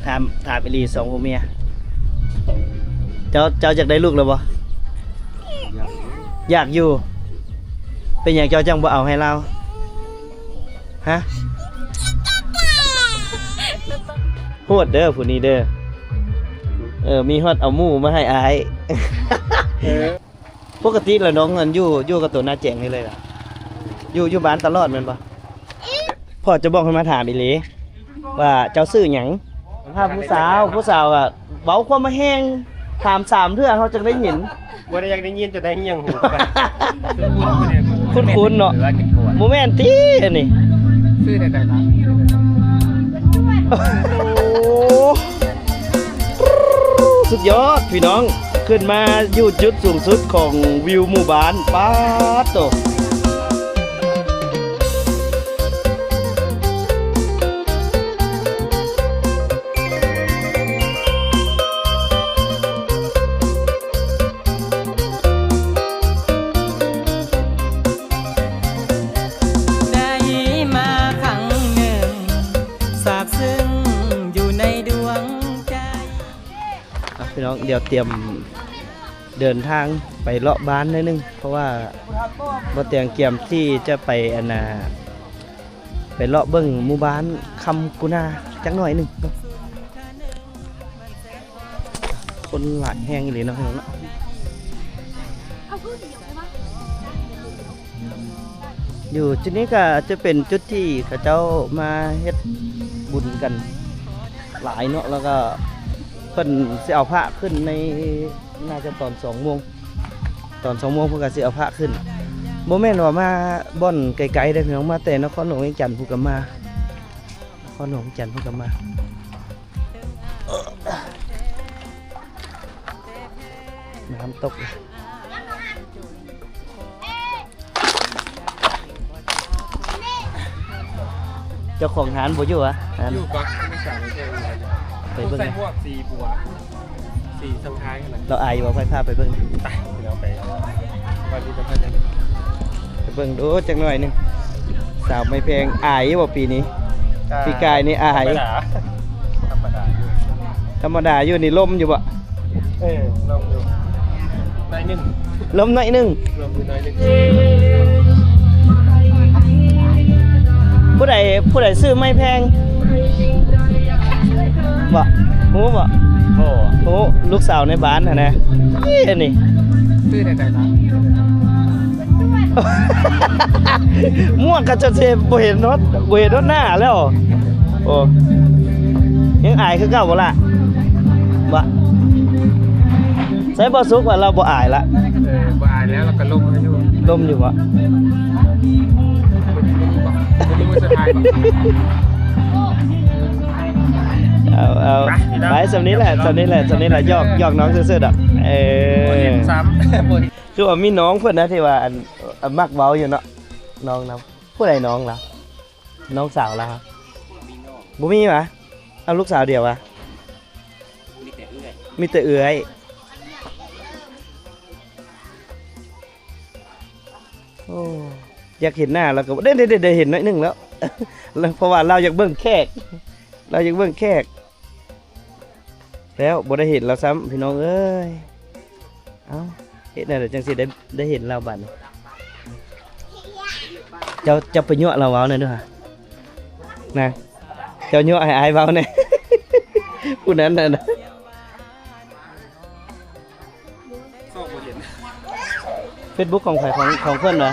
ຖາມ ຖາມອີ່ຫຼີ ສອງຜົວເມຍ ເຈົ້າ ເຈົ້າຢາກໄດ້ລູກແລ້ວບໍ່? ຢາກຢູ່. ຢາກຢູ່. ເປັນຫຍັງເຈົ້າຈັ່ງບໍ່ເອົາໃຫ້ລາວ? ຮະ? ໂຫດເດີຜູ້ນີ້ເດີ. ເອີ ມີຮອດເອົາໝູ່ມາໃຫ້ອ້າຍ. ເອີ ປົກກະຕິແລ້ວນ້ອງນັ້ນຢູ່ ຢູ່ກັບໂຕໜ້າແຈ້ງນີ້ເລີຍລະ? ຢູ່ ຢູ່ບ້ານຕະຫຼອດແມ່ນບໍ່? ພໍ່ຈະບອກໃຫ້ມາຖາມອີ່ຫຼີ ວ່າເຈົ້າຊື່ຫຍັງ? ຖ້າຜູ້ສາວ ຜູ້ສາວກໍເວົ້າຄວາມມາແຮງ ຖາມສາມເທື່ອເຮົາຈັ່ງໄດ້ຍິນ. ບໍ່ໄດ້ຢາກໄດ້ຍິນ ຈະໄດ້ຫຍັງຫູໄປ. ຄຸ້ນໆເນາະ. ບໍ່ແມ່ນຕິອັນນີ້? ຊື່ແນວໃດລະ? ໂອ້ ສຸດຍອດພີ່ນ້ອງ ຂຶ້ນມາຢູ່ຈຸດສູງສຸດຂອງວິວໝູ່ບ້ານ. ປາດໂຕ ໄດ້ມາຄັ້ງໜຶ່ງ ຊາບຊຶ້ງຢູ່ໃນດວງໃຈ. ອ່ະ ພີ່ນ້ອງ ດຽວຕຽມເດີນທາງໄປເລາະບ້ານໜ້ອຍໜຶ່ງ ເພາະວ່າບໍ່ຕຽງກຽມທີ່ຈະໄປ ອັນນ່າ ໄປເລາະເບິ່ງໝູ່ບ້ານຄຳກຸນາຈັກໜ້ອຍໜຶ່ງເນາະ. ຄົນຫຼາຍແຮງອີ່ຫຼີເນາະ ພີ່ນ້ອງເນາະ. ຢູ່ຈຸດນີ້ກໍຈະເປັນຈຸດທີ່ເຂົາເຈົ້າມາເຮັດບຸນກັນຫຼາຍເນາະ ແລ້ວກໍເພິ່ນຊິເອົາພະຂຶ້ນໃນ ໜ້າຈະຕອນສອງໂມງ ຕອນສອງໂມງເພິ່ນກໍຊິເອົາພະຂຶ້ນ. ບໍ່ແມ່ນວ່າມາບ່ອນໄກໆເດ້ພີ່ນ້ອງ ມາແຕ່ນະຄອນຫຼວງວຽງຈັນພຸ້ນກໍມາ ນະຄອນຫຼວງວຽງຈັນພຸ້ນກໍມາ. ນ້ຳຕົກ ເຈົ້າຂອງຮ້ານບໍ່ຢູ່ຫວາ? ຮ້ານ ຢູ່ກໍ ໄປເບິ່ງ ໃສ່ໝວກສີບົວ ສີສັງໄທຫັ້ນນະ. ລາວອາຍຢູ່ບໍ່? ໄປພາໄປເບິ່ງ. ໄປ ເຮົາໄປ ໄປເບິ່ງດູຈັກໜ້ອຍໜຶ່ງ. ສາວໄມ້ແພງອາຍຢູ່ບໍ່ປີນີ້? ອ່າ ປີກາຍນີ້ອາຍ. ທຳມະດາ ທຳມະດາຢູ່ ທຳມະດາຢູ່. ນີ້ລົມຢູ່ບໍ່? ເອີ ລົມຢູ່ໜ້ອຍໜຶ່ງ ລົມໜ້ອຍໜຶ່ງ ລົມຢູ່ໜ້ອຍໜຶ່ງ. ຜູ້ໃດ ຜູ້ໃດຊື້ໄມ້ແພງ ບໍ່ ຮູ້ບໍ່? ໂອ້ ຮູ້ ລູກສາວໃນບ້ານຫັ້ນນະ. ອີ ອັນນີ້ຊື້ໄດ້ໃດລະ? ໝວກກໍຈົນຊິບໍ່ເຫັນຮອດ ບໍ່ເຫັນຮອດໜ້າແລ້ວ. ໂອ້ ຍັງອາຍຄືເກົ່າບໍ່ລະ? ບໍ່ ໃສ່ບໍ່ສຸກວ່າລາວບໍ່ອາຍລະ. ເອີ ບໍ່ອາຍແລ້ວ ລາວກໍລົມຢູ່. ລົມຢູ່ບໍ່? ບໍ່ຮູ້ວ່າ ບໍ່ຮູ້ວ່າສະພາຍບໍ່. ເອົາ ເອົາ ໄປ ໄປ ສ່ຳນີ້ແຫຼະ ສ່ຳນີ້ແຫຼະ ສ່ຳນີ້ແຫຼະ. ຢອກ ຢອກນ້ອງຊື່ໆດອກ. ເອີ ບໍ່ເຫັນຊ້ຳ ບໍ່ເຫັນ ຄືວ່າມີນ້ອງເພິ່ນນະ ທີ່ວ່າ ອັນ ອັນ ມັກເວົ້າຢູ່ເນາະ ນ້ອງນຳ. ຜູ້ໃດນ້ອງລາວ? ນ້ອງສາວລາວ ບໍ່ມີຫວາ? ເອົາ ລູກສາວດຽວຫວາ? ມີແຕ່ເອື້ອຍ ມີແຕ່ເອື້ອຍ. ໂອ້ ຢາກເຫັນໜ້າລາວກໍ ເດ້ ເດ້ ໄດ້ເຫັນໜ້ອຍໜຶ່ງແລ້ວ ເພາະວ່າລາວຢາກເບິ່ງແຂກ ລາວຢາກເບິ່ງແຂກ. ແລ້ວບໍ່ໄດ້ເຫັນລາວຊ້ຳ ພີ່ນ້ອງເອີຍ. ເອົ້າ ເຮັດແນວໃດຈັ່ງຊິໄດ້ ໄດ້ເຫັນລາວບາດນີ້? ເຈົ້າ ເຈົ້າໄປຍົວະລາວເວົ້າແດ່ເດີ້ ນາງ. ເຈົ້າຍົວະໃຫ້ອ້າຍເວົ້າແດ່ ຜູ້ນັ້ນນະ. ເຟສບຸກຂອງໃຜ? ຂອງ ຂອງເພິ່ນຫວາ?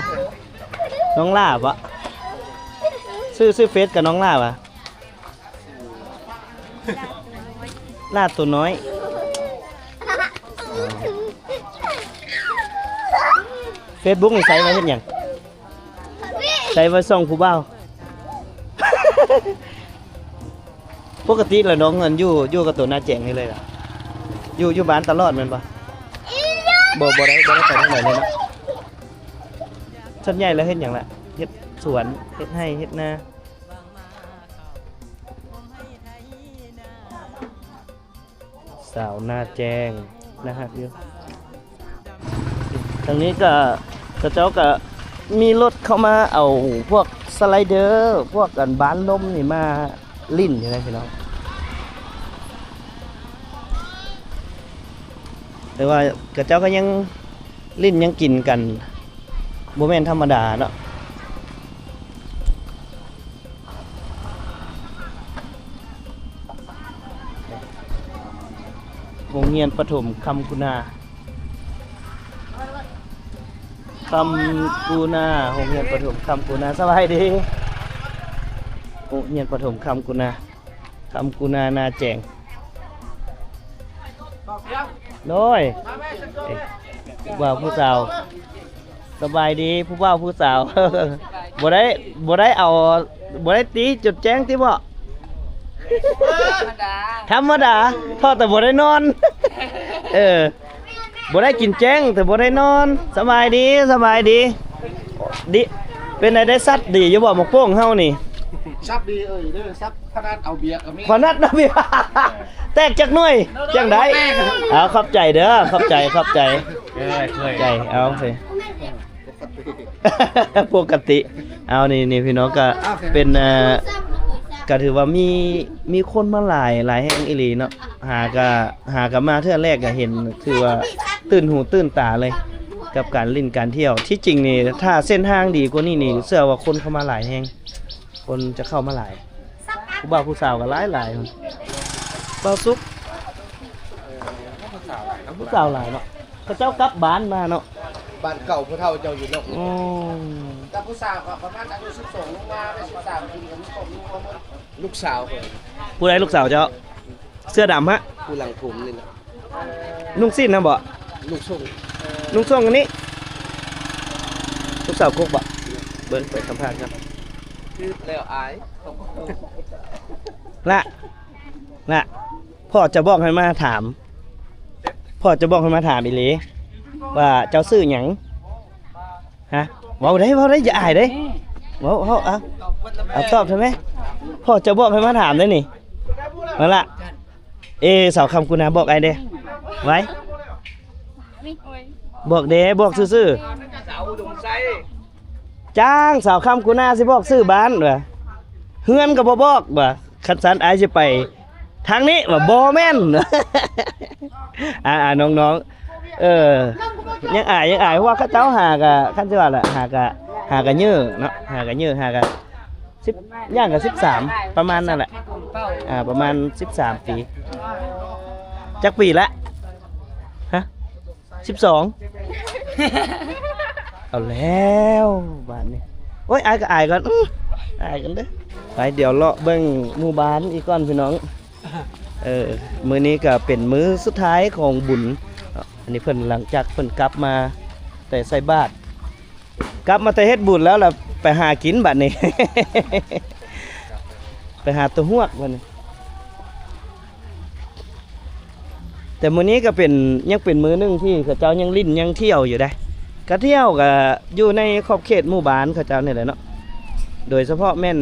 ນ້ອງຫຼ້າບໍ? ຊື່ ຊື່ເຟສກັບນ້ອງຫຼ້າຫວາ? ຫຼ້າໂຕນ້ອຍ. ເຟສບຸກນີ້ໃຊ້ໄວ້ເຮັດຫຍັງ? ໃຊ້ໄວ້ສ່ອງຜູ້ບ່າວ. ປົກກະຕິແລ້ວນ້ອງນັ້ນຢູ່ ຢູ່ກັບໂຕໜ້າແຈ້ງນີ້ເລີຍລະ? ຢູ່ ຢູ່ບ້ານຕະຫຼອດແມ່ນບໍ່? ບໍ່ ບໍ່ໄດ້ ບໍ່ໄດ້ໄປທາງໃດເລີຍເນາະ. ສ່ວນໃຫຍ່ແລ້ວເຮັດຫຍັງລະ? ເຮັດສວນ ເຮັດໄຮ່ ເຮັດນາ. ສາວໜ້າແຈ້ງ ໜ້າຮັກຢູ່. ທາງນີ້ກໍ ເຂົາເຈົ້າກໍມີລົດເຂົ້າມາເອົາພວກສະໄລເດີ ພວກອັນບານລົມນີ້ມາຫຼິ້ນຢູ່ນະພີ່ນ້ອງ. ແຕ່ວ່າເຂົາເຈົ້າກໍຍັງຫຼິ້ນຍັງກິນກັນ ບໍ່ແມ່ນທຳມະດາເນາະ. ໂຮງຮຽນປະຖົມຄຳກຸນາ ຄຳກຸນາ ໂຮງຮຽນປະຖົມຄຳກຸນາ. ສະບາຍດີ ໂຮງຮຽນປະຖົມຄຳກຸນາ ຄຳກຸນານາແຈງ. ໂດຍ ເອີ ຜູ້ບ່າວຜູ້ສາວ ສະບາຍດີຜູ້ບ່າວຜູ້ສາວ. ບໍ່ໄດ້ ບໍ່ໄດ້ເອົາ ບໍ່ໄດ້ຕີຈົນແຈ້ງຕິເບາະ? ທຳມະດາ ທຳມະດາ ເພາະແຕ່ບໍ່ໄດ້ນອນ. ເອີ ບໍ່ໄດ້ກິນແຈ້ງ ແຕ່ບໍ່ໄດ້ນອນ. ສະບາຍດີ ສະບາຍດີ ດີ ເປັນໃດ ໄດ້ຊັດດີຢູ່ບໍ່ ໝາກໂປ່ງເຮົານີ້? ຊັດດີເອີຍເດີ ຊັດ ຂະໜາດເອົາເບຍກໍມີ ຂະໜາດເອົາເບຍ ແຕກຈັກໜ່ວຍ ຈັ່ງໃດ? ເອົາ ຂອບໃຈເດີ ຂອບໃຈ ຂອບໃຈ ເອີ ເຄີຍ ໃຈ ເອົາ ໂອເຄ ປົກກະຕິ ປົກກະຕິ. ເອົາ ນີ້ ນີ້ ພີ່ນ້ອງ ກໍ ໂອເຄ ເປັນ ເອີ ກໍຖືວ່າມີ ມີຄົນມາຫຼາຍ ຫຼາຍແຮງອີ່ຫຼີເນາະ. ຫາກະ ຫາກະມາເທື່ອແລກກະເຫັນ ຖືວ່າຕື່ນຫູຕື່ນຕາເລີຍ ກັບການຫຼິ້ນການທ່ຽວ. ທີ່ຈິງນີ້ ຖ້າເສັ້ນທາງດີກວ່ານີ້ນີ້ ເຊື່ອວ່າຄົນເຂົ້າມາຫຼາຍແຮງ ຄົນຈະເຂົ້າມາຫຼາຍ ຜູ້ບ່າວຜູ້ສາວກໍຫຼາຍໆ. ບ່າວສຸກ ຜູ້ສາວຫຼາຍເນາະ ເຂົາເຈົ້າກັບບ້ານມາເນາະ ບ້ານເກົ່າຜູ້ເຖົ້າເຈົ້າຢູ່ເນາະ. ອືມ ກັບຜູ້ສາວກໍປະມານອາຍຸສິບສອງລົງມາໄດ້ສິບສາມປີ ກໍມີຄອບມີຄົວໝົດ. ລູກສາວ ຜູ້ໃດລູກສາວເຈົ້າ? ເສື້ອດຳຮະ ຜູ້ຫຼັງຖົມນີ້ແຫຼະ. ນຸ່ງສິ້ນນະບໍ? ນຸ່ງສົ້ງ ນຸ່ງສົ້ງອັນນີ້ ລູກສາວກົກບໍ? ເບິ່ງໄປສຳພາດກ່ອນ ຄືແລ້ວອາຍ. ລະ ລະ ພໍ່ຈະບອກໃຫ້ມາຖາມ ພໍ່ຈະບອກໃຫ້ມາຖາມອີ່ຫຼີ ວ່າເຈົ້າຊື່ຫຍັງ? ຮະ ເວົ້າໄດ້ ເວົ້າໄດ້ ຢ່າອາຍເດ້ ເວົ້າ ເວົ້າ ເອົາ ເອົາຕອບເທື່ອແມ. ພໍ່ຈະບອກໃຫ້ມາຖາມເດ້ນີ້ ມາລະ. ເອ ສາວຄຳກຸນາ ບອກອ້າຍເດ້ ໄວ ບອກເດ້ ບອກຊື່ໆ. ຈ້າງ ສາວຄຳກຸນາຊິບອກຊື່ບ້ານວ່າ ເຮືອນກໍບໍ່ບອກວ່າ ຄັນຊັ້ນອ້າຍຊິໄປທາງນີ້ວ່າ ບໍ່ແມ່ນ. ອ່າໆ ນ້ອງໆ ເອີ ຍັງອາຍ ຍັງອາຍ ເພາະວ່າເຂົາເຈົ້າຫາກະ ຄັນຊິວ່າລະ ຫາກະ ຫາກະເຍີ້ເນາະ ຫາກະເຍີ້ ຫາກະ ສິບ ຍ່າງກະສິບສາມ ປະມານນັ້ນແຫຼະ. ອ່າ ປະມານສິບສາມປີ. ຈັກປີລະ? ຮະ? ສິບສອງ. ເອົາແລ້ວບາດນີ້ ໂອ້ຍ ອາຍກໍອາຍກ່ອນ ອາຍກັນເດີ້. ໄປ ດຽວເລາະເບິ່ງໝູ່ບ້ານອີກກ່ອນພີ່ນ້ອງ. ເອີ ມື້ນີ້ກໍເປັນມື້ສຸດທ້າຍຂອງບຸນເນາະ. ອັນນີ້ເພິ່ນ ຫຼັງຈາກເພິ່ນກັບມາແຕ່ໃສ່ບາດ ກັບມາແຕ່ເຮັດບຸນແລ້ວລະໄປຫາກິນບາດນີ້ ໄປຫາຕົວຮວກບາດນີ້. ແຕ່ມື້ນີ້ກໍເປັນ ຍັງເປັນມື້ໜຶ່ງທີ່ເຂົາເຈົ້າຍັງຫຼິ້ນຍັງທ່ຽວຢູ່ເດ້. ກະທ່ຽວກະຢູ່ໃນຂອບເຂດໝູ່ບ້ານເຂົາເຈົ້ານີ້ແຫຼະເນາະ ໂດຍສະເພາະແມ່ນ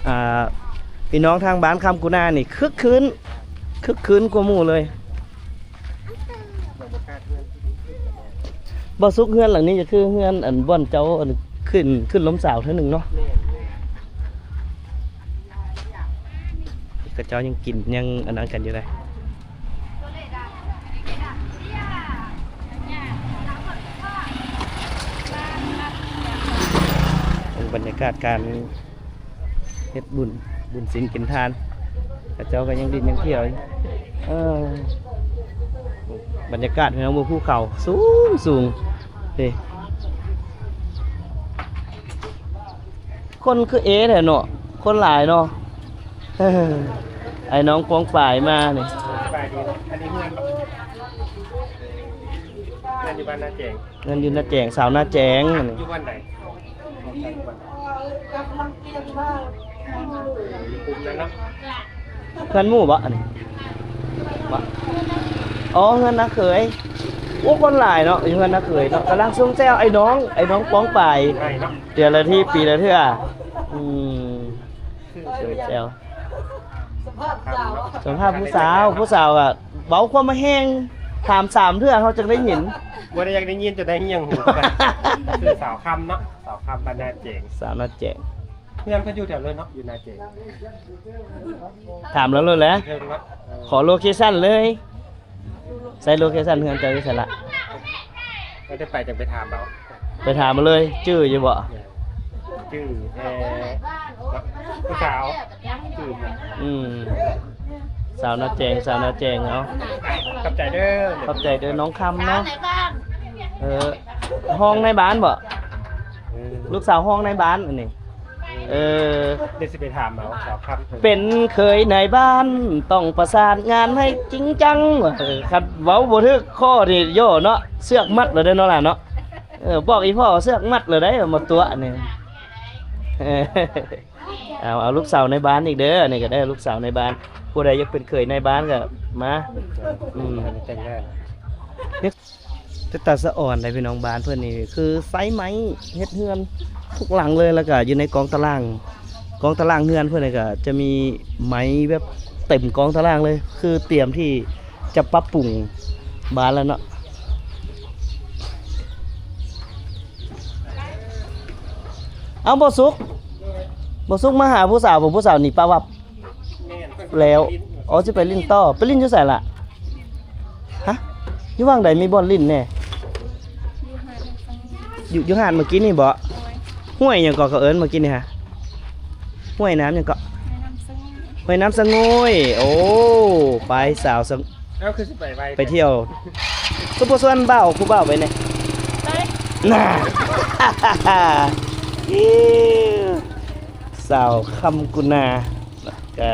ອ່າ ພີ່ນ້ອງທາງບ້ານຄຳກຸນານີ້ຄຶກຄື້ນ ຄຶກຄື້ນກວ່າໝູ່ເລີຍ. ບໍ່ສຸກ ເຮືອນຫຼັງນີ້ຈະຄືເຮືອນອັນບ່ອນເຈົ້າອັນຂຶ້ນ ຂຶ້ນລົມສາວເທື່ອໜຶ່ງເນາະ. ແມ່ນໆ ເຂົາເຈົ້າຍັງກິນຍັງອັນນັ້ນກັນຢູ່ເດ້. ເປັນບັນຍາກາດການ ເຮັດບຸນ ບຸນສິນກິນທານ ເຂົາເຈົ້າກໍຍັງດິ້ນຍັງທ່ຽວຢູ່. ເອີ ບັນຍາກາດເຮົາເບິ່ງພູເຂົາສູງໆ ເດ້ ຄົນຄືເອແທ້ເນາະ ຄົນຫຼາຍເນາະ. ເອີ ໄອ້ນ້ອງປ້ອງປາຍມານີ້ ສະບາຍດີເນາະ. ອັນນີ້ເຮືອນ ເຮືອນຢູ່ບ້ານນາແຈງ ເຮືອນຢູ່ນາແຈງ ສາວນາແຈງ ອັນນີ້ ຢູ່ບ້ານໃດ? ຢູ່ກຸ່ມນັ້ນເນາະ. ເຮືອນໝູ່ບໍ ອັນນີ້ບໍ? ອໍ ເຮືອນນ້າເຂີຍ. ໂອ້ ຄົນຫຼາຍເນາະ ຢູ່ເຮືອນນ້າເຂີຍເນາະ. ກຳລັງຊົມແຊວໄອ້ນ້ອງ ໄອ້ນ້ອງປ້ອງປາຍ ໃຫຍ່ເນາະ ເດືອນລະທີ ປີລະເທື່ອ. ອືມ ສົມພາບຜູ້ສາວ ຜູ້ສາວກໍເວົ້າຄວາມມາແຮງ ຖາມສາມເທື່ອເຮົາຈຶ່ງໄດ້ຍິນ. ບໍ່ໄດ້ຢາກໄດ້ຍິນ ຈະໄດ້ຫຍັງຫູກັນ. ຊື່ສາວຄຳເນາະ ສາວຄຳ ບ້ານນາແຈງ ສາວນາແຈງ. ເຮືອນເພິ່ນຢູ່ແຖວເລີຍເນາະ ຢູ່ນາແຈງ. ຖາມລາວໂລດແຫຼະ ເທິງເນາະ ຂໍໂລເຄຊັນເລີຍ. ໃສໂລເຄຊັນເຮືອນເຈົ້າຢູ່ໃສລະ? ບໍ່ໄດ້ໄປ ຈັ່ງໄປຖາມເອົາ. ໄປຖາມມາເລີຍ ຈື່ຢູ່ບໍ່? ຈື່ ເອີ ຜູ້ສາວ ຈື່. ອືມ ສາວນາແຈງ ສາວນາແຈງ. ເອົາ ຂອບໃຈເດີ ຂອບໃຈເດີ ນ້ອງຄຳເນາະ. ເອີ ຮອງນາຍບ້ານບໍ່? ເອີ ລູກສາວຮອງນາຍບ້ານອັນນີ້. ເອີ ດຽວຊິໄປຖາມເອົາສາວຄຳ. ເປັນເຂີຍນາຍບ້ານ ຕ້ອງປະສານງານໃຫ້ຈິງຈັງ. ເອີ ຄັນເວົ້າບໍ່ຖືກຂໍ້ນີ້ໂຍເນາະ ເຊືອກມັດແລ້ວເດ້ເນາະຫຼານເນາະ. ເອີ ບອກອີພໍ່ເຊືອກມັດແລ້ວໄດ໋ ມາຕົວະນີ້. ເອົາ ເອົາລູກສາວນາຍບ້ານອີກເດີ ອັນນີ້ກໍໄດ້ ລູກສາວນາຍບ້ານ. ຜູ້ໃດຢາກເປັນເຂີຍນາຍບ້ານກໍມາ. ອືມ ແຕ່ງງານ. ເປັນຕາສະອອນໄດ໋ພີ່ນ້ອງ. ບ້ານເພິ່ນນີ້ຄືໃຊ້ໄມ້ເຮັດເຮືອນທຸກຫຼັງເລີຍ ແລ້ວກະຢູ່ໃນກອງຕາລ່າງ ກອງຕາລ່າງເຮືອນເພິ່ນນີ້ກະຈະມີໄມ້ແບບເຕັມກອງຕາລ່າງເລີຍ ຄືຕຽມທີ່ຈະປັບປຸງບ້ານແລ້ວເນາະ. ເອົາ ບໍ່ສຸກ ບໍ່ສຸກມາຫາຜູ້ສາວບໍ່? ຜູ້ສາວໜີປາວັບ. ແມ່ນ ແລ້ວ ອໍ ຊິໄປຫຼິ້ນຕໍ່. ໄປຫຼິ້ນຢູ່ໃສລະ? ຮະ? ຢູ່ຫວ່າງໃດມີບ່ອນຫຼິ້ນແດ່? ຢູ່ ຢູ່ຫາດມື້ກີ້ນີ້ບໍ? ໂດຍ. ຫ້ວຍຫຍັງເກາະ ເຂົາເອີ້ນມື້ກີ້ນີ້ຫະ? ຫ້ວຍນ້ຳຫຍັງເກາະ? ຫ້ວຍນ້ຳສະງຸຍ. ໂອ້ ໄປສາວສະ ເອົາ ຄືຊິໄປໄວ ໄປທ່ຽວ. ຄືບໍ່ຊວນບ່າວ ຜູ້ບ່າວໄປແດ່? ໄປ. ນ່າ ສາວຄຳກຸນາ. ກະ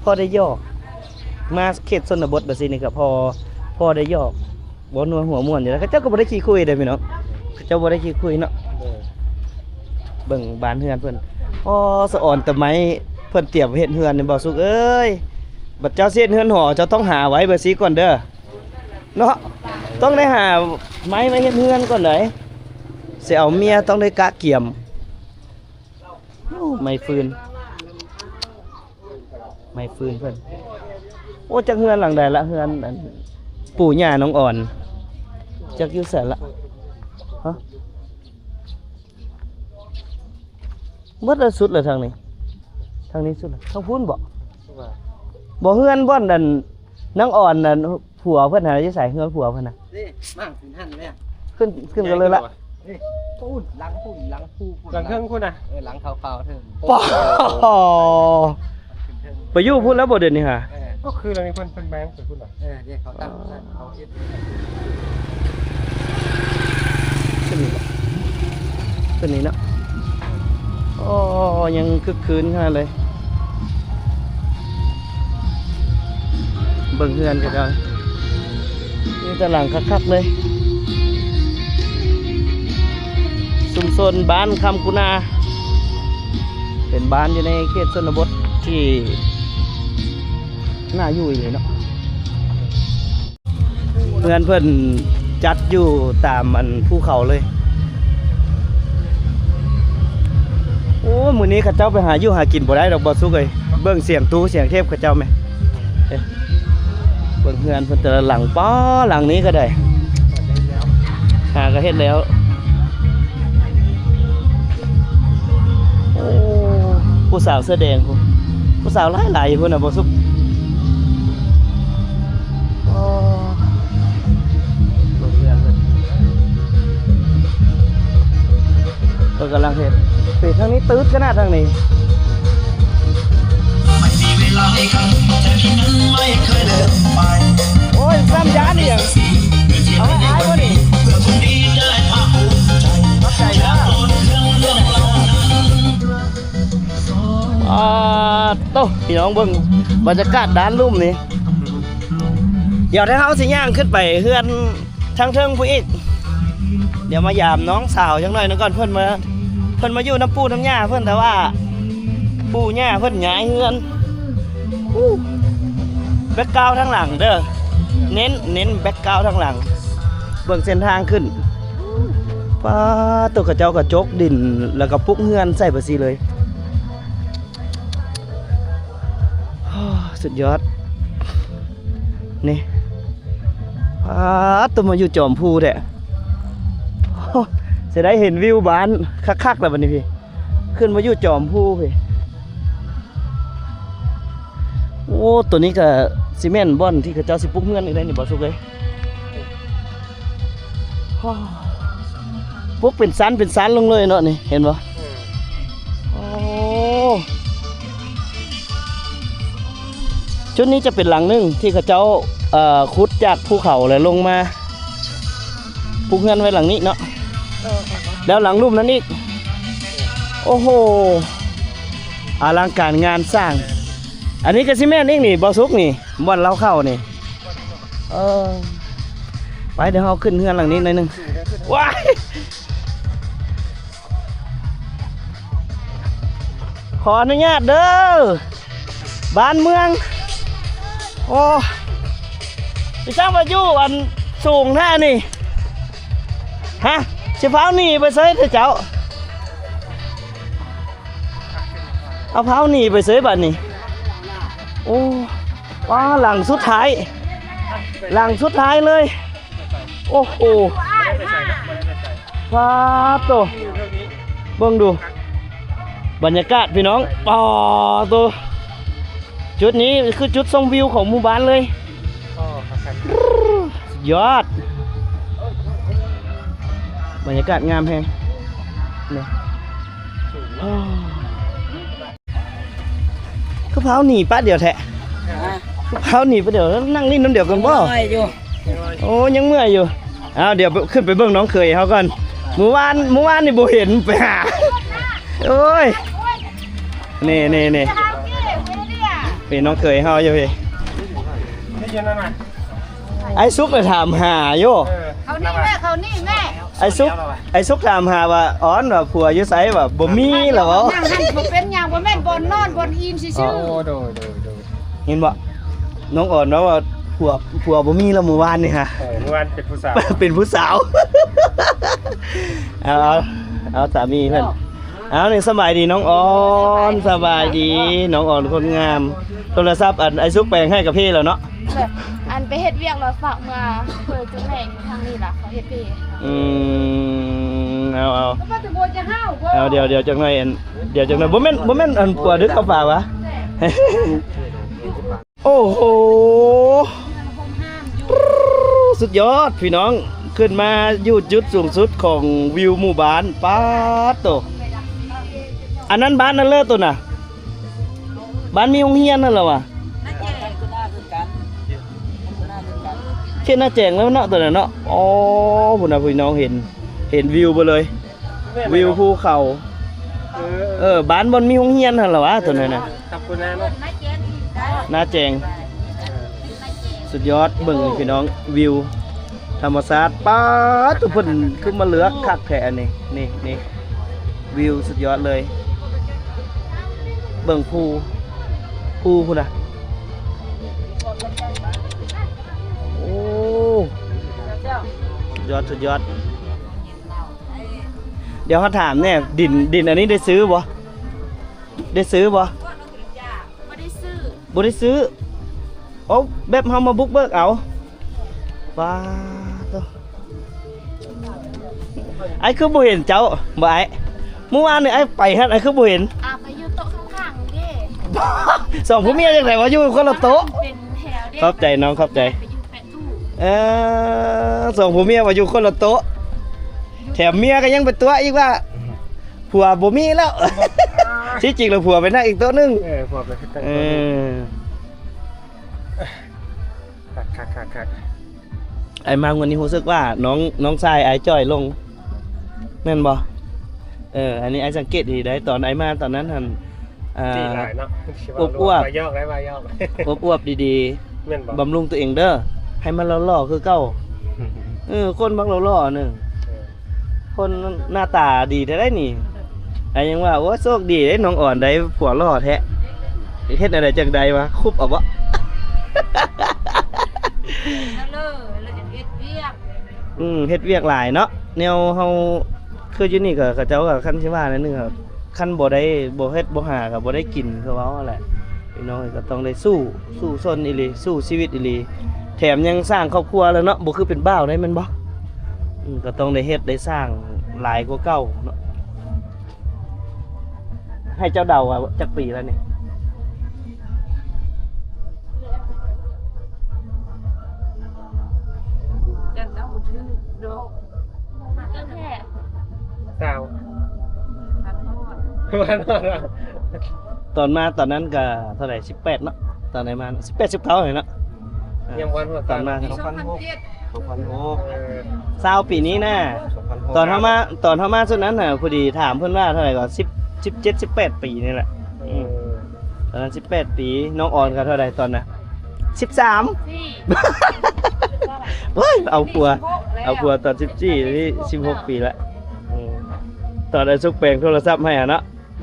ພໍໄດ້ຫຍອກ ມາເຂດຊົນນະບົດແບບຊີ້ນີ້ກະພໍ ພໍໄດ້ຫຍອກ ບໍ່ນົວຫົວມ່ວນຢູ່ແລ້ວ. ເຂົາເຈົ້າກໍບໍ່ໄດ້ຂີ້ຄຸຍເດ້ພີ່ນ້ອງ ເຂົາເຈົ້າບໍ່ໄດ້ຂີ້ຄຸຍເນາະ. ເອີ ເບິ່ງບ້ານເຮືອນເພິ່ນ. ອໍ ສະອອນຕະໄມ້ເພິ່ນຕຽມເຮັດເຮືອນນີ້ ບ່າວສຸກເອີຍ. ບັດເຈົ້າຊິເຮັດເຮືອນຫໍ ເຈົ້າຕ້ອງຫາໄວ້ແບບຊີ້ກ່ອນເດີເນາະ ຕ້ອງໄດ້ຫາໄມ້ໄວ້ເຮັດເຮືອນກ່ອນໃດ໋. ຊິເອົາເມຍຕ້ອງໄດ້ກະກຽມ. ໂອ້ ໄມ້ຟືນ ໄມ້ຟືນເພິ່ນ. ໂອ້ ຈັກເຮືອນຫຼັງໃດລະ ເຮືອນອັນປູ່ຍ່ານ້ອງອອນ ຈັກຢູ່ໃສລະ? ຮະ? ໝົດລະ ສຸດລະທາງນີ້ ທາງນີ້ສຸດລະ ທາງພຸ້ນບໍ? ບໍ່ ເຮືອນບ່ອນອັນນາງອອນນັ້ນ ຜົວເພິ່ນຫັ້ນຢູ່ໃສ? ເຮືອນຜົວເພິ່ນນະ ນີ້ ມາຂຶ້ນຫັ້ນແລ້ວ ຂຶ້ນ ຂຶ້ນກັນເລີຍລະ. ນີ້ ພຸ້ນ ຫຼັງພຸ້ນ ຫຼັງພູພຸ້ນ ຫຼັງເທິງພຸ້ນນະ. ເອີ ຫຼັງຂາວໆເທິງ. ປາ ໄປຢູ່ພຸ້ນແລ້ວບໍ່ດຽວນີ້ຫາ? ເອີ ກໍຄືຫຼັງນີ້ເພິ່ນ ເພິ່ນແບ່ງໄປພຸ້ນຫວາ? ເອີ ນີ້ເຂົາຕັ້ງເຂົາເຮັດ ຂຶ້ນນີ້ເນາະ ຂຶ້ນນີ້ເນາະ. ໂອ້ ຍັງຄຶກຄື້ນຂະໜາດເລີຍ. ເບິ່ງເຮືອນເຂົາເຈົ້າ ມີແຕ່ຫຼັງຄັກໆເລີຍ. ຊຸມຊົນບ້ານຄຳກຸນາ ເປັນບ້ານຢູ່ໃນເຂດຊົນນະບົດທີ່ໜ້າຢູ່ອີ່ຫຼີເນາະ. ເຮືອນເພິ່ນຈັດຢູ່ຕາມອັນພູເຂົາເລີຍ. ໂອ້ ມື້ນີ້ເຂົາເຈົ້າໄປຫາຢູ່ຫາກິນບໍ່ໄດ້ດອກ ບໍ່ສຸກເອີຍ. ເບິ່ງສຽງຕູ້ສຽງເທບເຂົາເຈົ້າແມະ. ເອີ ເບິ່ງເຮືອນເພິ່ນແຕ່ລະຫຼັງ. ປ້າ ຫຼັງນີ້ກໍໄດ້ ຫາກໍເຮັດແລ້ວ. ໂອ້ ຜູ້ສາວເສື້ອແດງພຸ້ນ ຜູ້ສາວຫຼາຍໆຢູ່ພຸ້ນນະ ບໍ່ສຸກ. ໂອ້ ເບິ່ງເຮືອນເພິ່ນ ເພິ່ນກຳລັງເຮັດ. ປີທາງນີ້ຕຶດຂະໜາດທາງນີ້. ໂອ້ຍ ຊ້ຳຢານອີ່ຫຍັງ ເອົາໃຫ້ອ້າຍບໍ່ນີ້? ຂອບໃຈເດີ. ອາໂຕ ພີ່ນ້ອງເບິ່ງບັນຍາກາດດ້ານລຸ່ມນີ້. ດຽວຖ້າເຮົາຊິຍ່າງຂຶ້ນໄປເຮືອນທາງເທິງພຸ້ນອີກ. ດຽວມາຢາມນ້ອງສາວຈັກໜ້ອຍໜຶ່ງກ່ອນ. ເພິ່ນມາ ເພິ່ນມາຢູ່ນຳປູ່ນຳຍ່າເພິ່ນ ແຕ່ວ່າປູ່ຍ່າເພິ່ນຍ້າຍເຮືອນ. ອູ້ ແບັກກຣາວທາງຫຼັງເດີ ເນັ້ນ ເນັ້ນແບັກກຣາວທາງຫຼັງ. ເບິ່ງເສັ້ນທາງຂຶ້ນ ປາໂຕ ເຂົາເຈົ້າກະຈົກດິນ ແລ້ວກະປຸກເຮືອນໃສ່ແບບຊີ້ເລີຍ. ໂອ້ ສຸດຍອດ ນີ້ ປາໂຕ ມາຢູ່ຈອມພູແທ້. ໂອ້ ເສຍດາຍເຫັນວິວບ້ານຄັກໆແລ້ວບັດນີ້ພີ້. ຂຶ້ນມາຢູ່ຈອມພູພີ້. ໂອ້ ໂຕນີ້ກະຊິແມ່ນບ່ອນທີ່ເຂົາເຈົ້າຊິປຸກເຮືອນອີກໄດ໋ນີ້ ບໍ່ສຸກເອີຍ. ປຸກເປັນຊັ້ນເປັນຊັ້ນລົງເລີຍເນາະນີ້ ເຫັນບໍ່? ໂອ້ ຈຸດນີ້ຈະເປັນຫຼັງໜຶ່ງທີ່ເຂົາເຈົ້າ ເອີ ຂຸດຈາກພູເຂົາແລ້ວລົງມາ ປຸກເຮືອນໄວ້ຫຼັງນີ້ເນາະ ແລ້ວຫຼັງລຸ່ມນັ້ນອີກ. ໂອ້ໂຫ ອະລັງການງານສ້າງ. ອັນນີ້ກໍຊິແມ່ນອີກນີ້ ບໍ່ສຸກນີ້ ບ່ອນລາວເຂົ້ານີ້. ເອີ ໄປ ດຽວເຮົາຂຶ້ນເຮືອນຫຼັງນີ້ໜ້ອຍໜຶ່ງ. ວ້າຍ ຂໍອະນຸຍາດເດີ ບ້ານເມືອງ. ໂອ້ ຊິສ້າງວ່າຢູ່ອັນສູງແທ້ນີ້ ຮະ ຊິຟ້າວໜີໄປໃສເດ້ເຈົ້າ? ເອົາພາວໜີໄປເສຍບາດນີ້. ໂອ້ ວ້າ ຫຼັງສຸດທ້າຍ ຫຼັງສຸດທ້າຍເລີຍ. ໂອ້ໂຫ ປາດໂຕ ເບິ່ງດູ ບັນຍາກາດພີ່ນ້ອງ ປາດໂຕ. ຈຸດນີ້ຄືຈຸດຊົມວິວຂອງໝູ່ບ້ານເລີຍ. ສຸດຍອດ ບັນຍາກາດງາມແຮງ. ຄືພາວໜີປະດຽວແທ້ ຄືພາວໜີປະດຽວ ນັ່ງຫຼິ້ນນຳດຽວກັນບໍ່? ໂອ້ ຍັງເມື່ອຍຢູ່. ເອົາ ດຽວຂຶ້ນໄປເບິ່ງນ້ອງເຂີຍເຮົາກ່ອນ. ມື້ວານ ມື້ວານນີ້ບໍ່ເຫັນ ໄປຫາ ໂອ້ຍ ນີ້ໆໆ ເປັນນ້ອງເຂີຍເຮົາຢູ່ພີ້. ໄອ້ສຸກນະຖາມຫາຢູ່. ເອີ ເຂົານີ້ແມ່ ເຂົານີ້ແມ່. ໄອ້ສຸກ ໄອ້ສຸກຖາມຫາວ່າ ອອນ ວ່າຜົວຢູ່ໃສ ວ່າບໍ່ມີລະເວົ້າ. ນັ່ງຫັ້ນບໍ່ເປັນຫຍັງ ບໍ່ແມ່ນບ່ອນນອນ ບ່ອນອີ່ມຊື່ໆ. ໂອ້ ໂດຍໆໆ ເຫັນບໍ່ ນ້ອງອອນເວົ້າວ່າຜົວ ຜົວບໍ່ມີລະມື້ວານນີ້ຫະ. ເອີ ມື້ວານເປັນຜູ້ສາວ ເປັນຜູ້ສາວ. ເອົາ ເອົາ ເອົາສາມີເພິ່ນ. ເອົາ ນີ້ສະບາຍດີນ້ອງອອນ ສະບາຍດີ ສະບາຍດີນ້ອງອອນຄົນງາມ. ໂທລະສັບອັນໄອ້ສຸກແປງໃຫ້ກະເພແລ້ວເນາະ. ແບບ ອັນໄປເຮັດວຽກແລ້ວຝາກເມືອ ເພິ່ນຈຸແມ່ຢູ່ທາງນີ້ລະ ເຂົາເຮັດເພ. ອືມ ເອົາ ເອົາ ເອົາ ດຽວ ດຽວຈັກໜ້ອຍ ອັນ ດຽວຈັກໜ້ອຍ ບໍ່ແມ່ນ ບໍ່ແມ່ນອັນຜົວດຶກເຂົ້າປ່າຫວາ? ໂອ້ໂຫ ສຸດຍອດພີ່ນ້ອງ ຂຶ້ນມາຢູ່ຈຸດສູງສຸດຂອງວິວໝູ່ບ້ານ. ປາດໂຕ ອັນນັ້ນບ້ານນັ້ນເລີໂຕນະ ບ້ານມີໂຮງຮຽນຫັ້ນລະຫວາ? ເຂດນາແຈງແລ້ວເນາະ ໂຕນັ້ນເນາະ. ອໍ ພຸ້ນນະ ພີ່ນ້ອງເຫັນ ເຫັນວິວເບີດເລີຍ ແມ່ນແຫຼະ ວິວພູເຂົາ. ເອີ ເອີ ບ້ານບ່ອນມີໂຮງຮຽນຫັ້ນລະຫວາ ໂຕນັ້ນນະ. ນາແຈງ ສຸດຍອດ ເບິ່ງພີ່ນ້ອງ ວິວທຳມະຊາດ. ປາດ ທຸກຄົນຄືມາເລືອກຄັກແທ້ອັນນີ້ ນີ້ ນີ້ ວິວສຸດຍອດເລີຍ. ເບິ່ງພູ ພູພຸ້ນນະ. ໂອ້ ສຸດຍອດ ສຸດຍອດ. ດຽວເຮົາຖາມແດ່ ດິນ ດິນອັນນີ້ໄດ້ຊື້ບໍ່? ໄດ້ຊື້ບໍ່? ບໍ່ໄດ້ຊື້ ບໍ່ໄດ້ຊື້. ໂອ້ ແບບເຮົາມາບຸກເບີກເອົາ. ປາດໂທ້ ອ້າຍຄືບໍ່ເຫັນເຈົ້າ ບໍ່ອ້າຍ? ມື້ວານນີ້ອ້າຍໄປຫັ້ນ ອ້າຍຄືບໍ່ເຫັນ? ອ່າ ໄປຢູ່ໂຕະຂ້າງໆເດ້. ສອງຜົວເມຍຈັ່ງໃດວະ ຢູ່ຄົນລະໂຕະ? ເປັນແຖວເດ້. ຂອບໃຈນ້ອງ ຂອບໃຈ. ໄປຢູ່ແປະຕູ້. ເອີ ສອງຜົວເມຍວ່າຢູ່ຄົນລະໂຕະ ແຖມເມຍກໍຍັງໄປຕົວະອີກວ່າ ຜົວບໍ່ມີແລ້ວ. ທີ່ຈິງແລ້ວຜົວໄປນັ່ງອີກໂຕະໜຶ່ງ. ເອີ ຜົວໄປນັ່ງໂຕະໜຶ່ງ. ເອີ ຄັກໆໆໆ. ອ້າຍມາງວດນີ້ຮູ້ສຶກວ່ານ້ອງ ນ້ອງຊາຍອ້າຍຈ່ອຍລົງ ແມ່ນບໍ່? ເອີ ອັນນີ້ອ້າຍສັງເກດດີໄດ໋ ຕອນອ້າຍມາຕອນນັ້ນຫັ້ນ ອ່າ ອວບໆ ວ່າຢອກໄດ໋ ວ່າຢອກ ອວບໆ ດີໆ. ແມ່ນບໍ່? ບຳລຸງຕົວເອງເດີ ໃຫ້ມັນຫຼໍ່ໆຄືເກົ່າ. ເອີ ຄົນມັກຫຼໍ່ໆໜຶ່ງ ເອີ ຄົນໜ້າຕາດີແທ້ໄດ໋ນີ້. ອ້າຍຍັງວ່າ ໂອ້ ໂຊກດີເດ້ ນ້ອງອອນໄດ້ຜົວຫຼໍ່ແທ້. ເຮັດແນວໃດຈັ່ງໄດ້ວະ ຄຸບເອົາບໍ່? ເລີ ເລີເຮັດວຽກ ອືມ ເຮັດວຽກຫຼາຍເນາະ ແນວເຮົາ ຄືຢູ່ນີ້ກໍ ເຂົາເຈົ້າກໍ ຄັນຊິວ່າແນວໜຶ່ງ ຄັນບໍ່ໄດ້ ບໍ່ເຮັດບໍ່ຫາກໍບໍ່ໄດ້ກິນ ຄືເວົ້າຫັ້ນແຫຼະ. ພີ່ນ້ອງກໍຕ້ອງໄດ້ສູ້ ສູ້ຊົນອີ່ຫຼີ ສູ້ຊີວິດອີ່ຫຼີ ແຖມຍັງສ້າງຄອບຄົວແລ້ວເນາະ ບໍ່ຄືເປັນບ່າວໄດ໋ ແມ່ນບໍ່? ອືມ ກໍຕ້ອງໄດ້ເຮັດໄດ້ສ້າງຫຼາຍກວ່າເກົ່າເນາະ. ໃຫ້ເຈົ້າເດົາວ່າຈັກປີແລ້ວນີ້? ຈັກເດົາບໍ່ຖືກດອກ. ຕອນມາຕອນນັ້ນກໍເທົ່າໃດ ສິບແປດເນາະ ຕອນໄດ້ມາ ສິບແປດ ສິບເກົ້ານີ້ເນາະ. ຍັງບໍ່ຮອດ ຕອນມາ ສອງພັນຫົກ ສອງພັນຫົກ ເອີ ຊາວປີນີ້ນະ ສອງພັນຫົກ ຕອນເຮົາມາ ຕອນເຮົາມາຊຸດນັ້ນນະ ພໍດີຖາມເພິ່ນວ່າເທົ່າໃດກໍ ສິບ ສິບເຈັດ ສິບແປດປີນີ້ແຫຼະ. ເອີ ອືມ ຕອນນັ້ນສິບແປດປີ ນ້ອງອອນກໍເທົ່າໃດຕອນນັ້ນ? ສິບສາມ ໂອ້ຍ ເອົາຜົວ ເອົາຜົວຕອນສິບສີ່ ນີ້ສິບຫົກປີລະ. ອືມ ຕອນໄອ້ສຸກແປງໂທລະສັບໃຫ້ຫັ້ນເນາະ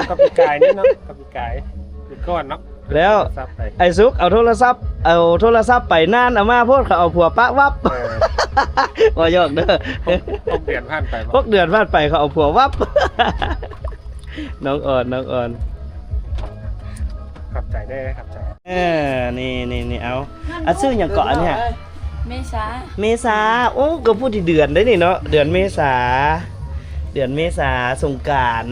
ກັບປີກາຍນີ້ເນາະ ກັບປີກາຍ ປີກ່ອນເນາະ. ແລ້ວໄອ້ສຸກເອົາໂທລະສັບ ເອົາໂທລະສັບໄປນານ ເອົາມາໂພດ ເຂົາເອົາຜົວປະວັບ. ເອີ ບໍ່ຢອກເດີ ຫົກ ຫົກເດືອນຜ່ານໄປບໍ່ ຫົກເດືອນຜ່ານໄປ ເຂົາເອົາຜົວວັບ. ນ້ອງອອນ ນ້ອງອອນ ຂອບໃຈເດີ ຂອບໃຈ. ເອີ ນີ້ ນີ້ ນີ້ ເອົາ ອັນ ຊື່ຫຍັງເກາະອັນນີ້? ເມສາ ເມສາ. ໂອ້ ກໍພໍດີເດືອນໄດ໋ນີ້ເນາະ ເດືອນເມສາ ເດືອນເມສາ ສົງການ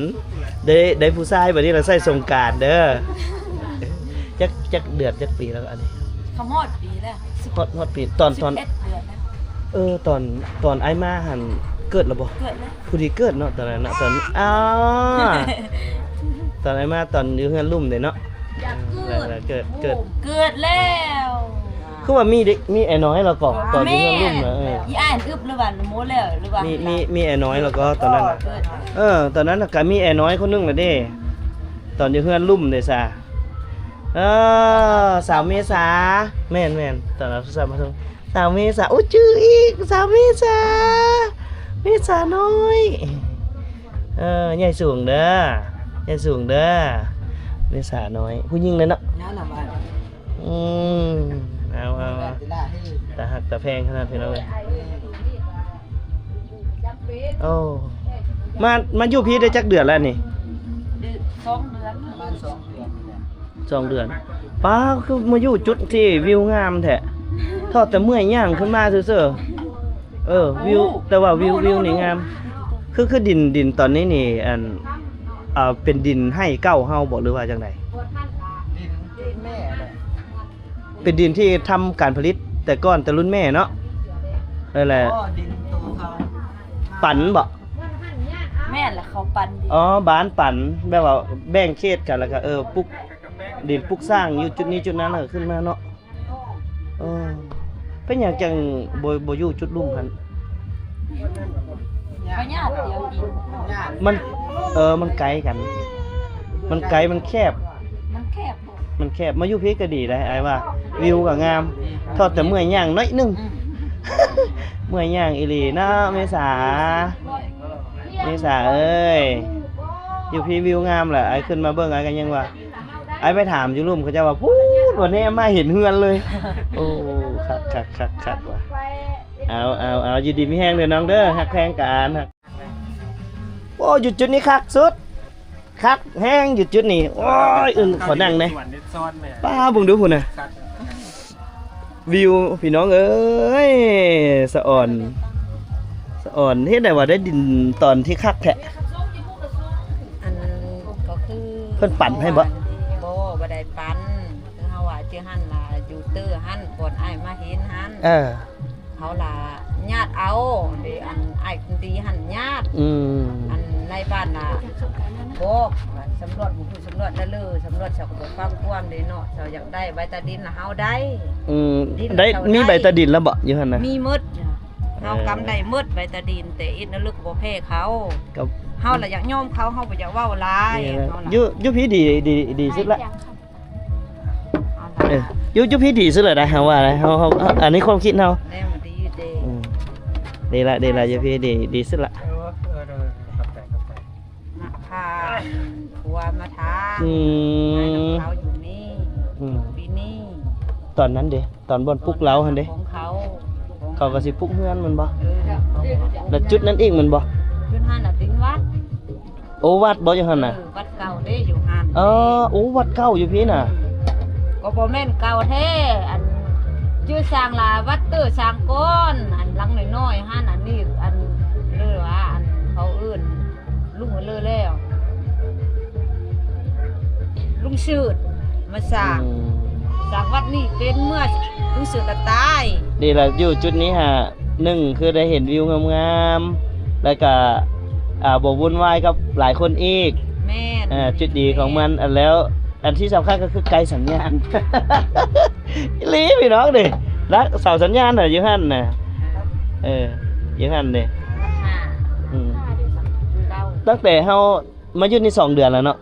ໄດ້ ໄດ້ຜູ້ຊາຍບາດນີ້ລະໃຊ້ສົງການເດີ. ຈັກ ຈັກເດືອນ ຈັກປີແລ້ວອັນນີ້? ເຂົ້າຮອດປີແລ້ວ ຮອດ ຮອດປີ ຕອນ ຕອນ ສິບເອັດເດືອນແລ້ວ. ເອີ ຕອນ ຕອນອ້າຍມາຫັ້ນເກີດແລ້ວບໍ່? ເກີດແລ້ວ ພໍດີເກີດເນາະ ຕອນນັ້ນເນາະ ຕອນ ອ້າ ຕອນອ້າຍມາຕອນຢູ່ເຮືອນລຸ່ມເດ້ເນາະ. ຢາກເກີດ ເກີດ ເກີດ ເກີດແລ້ວ. ຄືວ່າມີເດັກ ມີອ້າຍນ້ອຍແລ້ວກໍ ຕອນຢູ່ເຮືອນລຸ່ມນະ. ເອີ ອີອ້າຍອຶບ ຫຼືວ່າໂມແລ້ວ ຫຼືວ່າ ມີ ມີ ມີອ້າຍນ້ອຍແລ້ວກໍຕອນນັ້ນນະ. ເອີ ຕອນນັ້ນນະກະມີອ້າຍນ້ອຍຄົນໜຶ່ງລະເດ້ ຕອນຢູ່ເຮືອນລຸ່ມເດ້ຊະ. ເອີ ສາວເມສາ ແມ່ນໆ ຕອນເອົາໂທລະສັບມາໂທ ສາວເມສາ ໂອ້ ຈື່ອີກ ສາວເມສາ ເມສານ້ອຍ. ເອີ ໃຫຍ່ສູງເດີ ໃຫຍ່ສູງເດີ ເມສານ້ອຍ ຜູ້ຍິງເລີຍເນາະ. ນັ້ນນະວ່າ ອືມ ເອົາ ເອົາ ຕາຮັກຕາແພງຂະໜາດພີ່ນ້ອງເອີຍ. ໂອ້ ມາ ມາຢູ່ພີ້ໄດ້ຈັກເດືອນແລ້ວນີ້? ສອງເດືອນ ປະມານສອງເດືອນນີ້ແຫຼະ. ສອງເດືອນ ປ້າ ຄືມາຢູ່ຈຸດທີ່ວິວງາມແທ້ ທໍແຕ່ເມື່ອຍຍ່າງຂຶ້ນມາຊື່ໆ. ເອີ ວິວ ແຕ່ວ່າວິວ ວິວນີ້ງາມ. ຄື ຄືດິນ ດິນຕອນນີ້ນີ້ ອັນ ເປັນດິນໄຮ່ເກົ່າເຮົາບໍ່ ຫຼືວ່າຈັ່ງໃດ? ດິນ ດິນແມ່ແຫຼະ ເປັນດິນທີ່ທຳການຜະລິດແຕ່ກ່ອນ ແຕ່ລຸ້ນແມ່ເນາະ. ນັ້ນແຫຼະ ອໍ ດິນໂຕເຂົາ ປັນບໍ່? ແມ່ນລະ ເຂົາປັນດິນ. ອໍ ບ້ານປັນ ແບບວ່າແບ່ງເຂດກັນ ແລ້ວກໍ ເອີ ປຸກ ດິນປຸກສ້າງຢູ່ຈຸດນີ້ຈຸດນັ້ນ ແລ້ວກໍຂຶ້ນມາເນາະ. ເອີ ເປັນຫຍັງຈັ່ງບໍ່ ບໍ່ຢູ່ຈຸດລຸ່ມຫັ້ນ? ມັນ ເອີ ມັນໄກກັນ ມັນໄກ ມັນແຄບ ມັນແຄບ ມັນແຄບ. ມາຢູ່ພີ້ກໍດີໄດ໋ ອ້າຍວ່າ ວິວກໍງາມ ທໍແຕ່ເມື່ອຍຍ່າງໜ້ອຍໜຶ່ງ. ອືມ ເມື່ອຍຍ່າງອີ່ຫຼີເນາະ ເມສາ ເມສາເອີຍ. ຢູ່ພີ້ວິວງາມລະ ອ້າຍຂຶ້ນມາເບິ່ງ ອ້າຍກໍຍັງວ່າ ອ້າຍໄປຖາມຢູ່ລຸ່ມ ເຂົາເຈົ້າວ່າ ພຸ້ນ ວ່າແນມມາເຫັນເຮືອນເລີຍ. ໂອ້ ຄັກໆໆໆ ວ່າ ເອົາ ເອົາ ເອົາ ຢູ່ດີມີແຮງເດີນ້ອງເດີ ຮັກແພງກັນ. ໂອ້ ຢູ່ຈຸດນີ້ຄັກສຸດ ຄັກແຮງຢູ່ຈຸດນີ້. ໂອ້ຍ ອຶ້ນ ຂໍນັ່ງແດ່. ປ້າ ເບິ່ງດູພຸ້ນນະ ວິວ ພີ່ນ້ອງເອີຍ ສະອອນ ສະອອນ. ເຮັດໄດ້ວ່າໄດ້ດິນຕອນທີ່ຄັກແທ້. ອັນ ກໍຄື ເພິ່ນປັນໃຫ້ບໍ່? ບໍ່ ບໍ່ໄດ້ປັນ. ຄືເຮົາວ່າ ເຈົ້າຫັ້ນລະ ຢູ່ເຕີຫັ້ນ ບ່ອນອ້າຍມາເຫັນຫັ້ນ ເອີ ເຂົາລະຍາດເອົາເດ ອັນອ້າຍຄົນດີຫັ້ນຍາດ. ອືມ ອັນນາຍບ້ານລະບອກວ່າ ສຳຫຼວດ ບໍ່ຮູ້ສຳຫຼວດລະເລີ ສຳຫຼວດເຂົາກໍບໍ່ຟັງຄວາມເດເນາະ. ເຂົາຢາກໄດ້ໃບຕາດິນລະ ເຮົາໄດ້. ອືມ ໄດ້ ມີໃບຕາດິນລະບໍ່ ຢູ່ຫັ້ນນະ? ມີໝົດ ເຮົາກຳໄດ້ໝົດໃບຕາດິນ ແຕ່ເຮັດແນວເລີກບໍ່ແພ້ເຂົາ. ເຮົາລະຢາກຍອມເຂົາ ເຮົາບໍ່ຢາກເວົ້າຫຼາຍ. ຢູ່ ຢູ່ພີ້ດີ ດີ ດີສຸດລະ. ເອີ ຢູ່ ຢູ່ພີ້ດີສຸດແລ້ວນະ ເຮົາວ່ານະ ເຮົາ ເຮົາ ອັນນີ້ຄວາມຄິດເຮົາ. ແນວມັນດີຢູ່ເດ. ອືມ ດີລະ ດີລະ ຢູ່ພີ້ດີ ດີສຸດລະ. ເອີ ເອີ ເອີ ຂອບໃຈ ຂອບໃຈ. ມາພາຜົວມາຖາມ. ອືມ ໃຫ້ນຳເຂົາຢູ່ນີ້. ອືມ ປີນີ້ ຕອນນັ້ນເດ ຕອນບ່ອນປຸກເລົາຫັ້ນເດ ຂອງເຂົາ ເຂົາກໍຊິປຸກເຮືອນແມ່ນບໍ່? ເອີ ແລ້ວຈຸດນັ້ນອີກແມ່ນບໍ່? ຈຸດຫັ້ນນະເປັນວັດ. ໂອ້ ວັດບໍ່ຢູ່ຫັ້ນນະ? ເອີ ວັດເກົ່າເດ້ຢູ່ຫັ້ນ. ອໍ ໂອ້ ວັດເກົ່າຢູ່ພີ້ນະ. ອືມ ກໍບໍ່ແມ່ນເກົ່າແທ້ ອັນ ຊື່ຊ່າງລາ ວັດເຕີຊ່າງກອນ ອັນຫຼັງນ້ອຍໆຫັ້ນ. ອັນນີ້ ອັນ ຫຼືວ່າ ອັນ ເຂົາເອີ້ນລຸງເລີແລ້ວ ລຸງຊືດມາສ້າງ. ອືມ ສ້າງວັດນີ້ເປັນເມື່ອລຸງຊືດລະຕາຍ. ດີລະ ຢູ່ຈຸດນີ້ຫາ ໜຶ່ງຄືໄດ້ເຫັນວິວງາມໆ ແລ້ວກະ ອ່າ ບໍ່ວຸ່ນວາຍກັບຫຼາຍຄົນອີກ. ແມ່ ແມ່ນ ອ່າ ຈຸດດີຂອງມັນ ອັນແລ້ວ ອັນທີ່ສຳຄັນກໍຄືໄກສັນຍານ ອີ່ຫຼີພີ່ນ້ອງເດ້ ຫຼັກເສົາສັນຍານນະ ຢູ່ຫັ້ນນະ ເອີ ຢູ່ຫັ້ນເດ້ ຫ້າ ອືມ ເກົ້າ ຕັ້ງແຕ່ເຮົາມາຢູ່ນີ້ສອງເດືອນແລ້ວເນາະ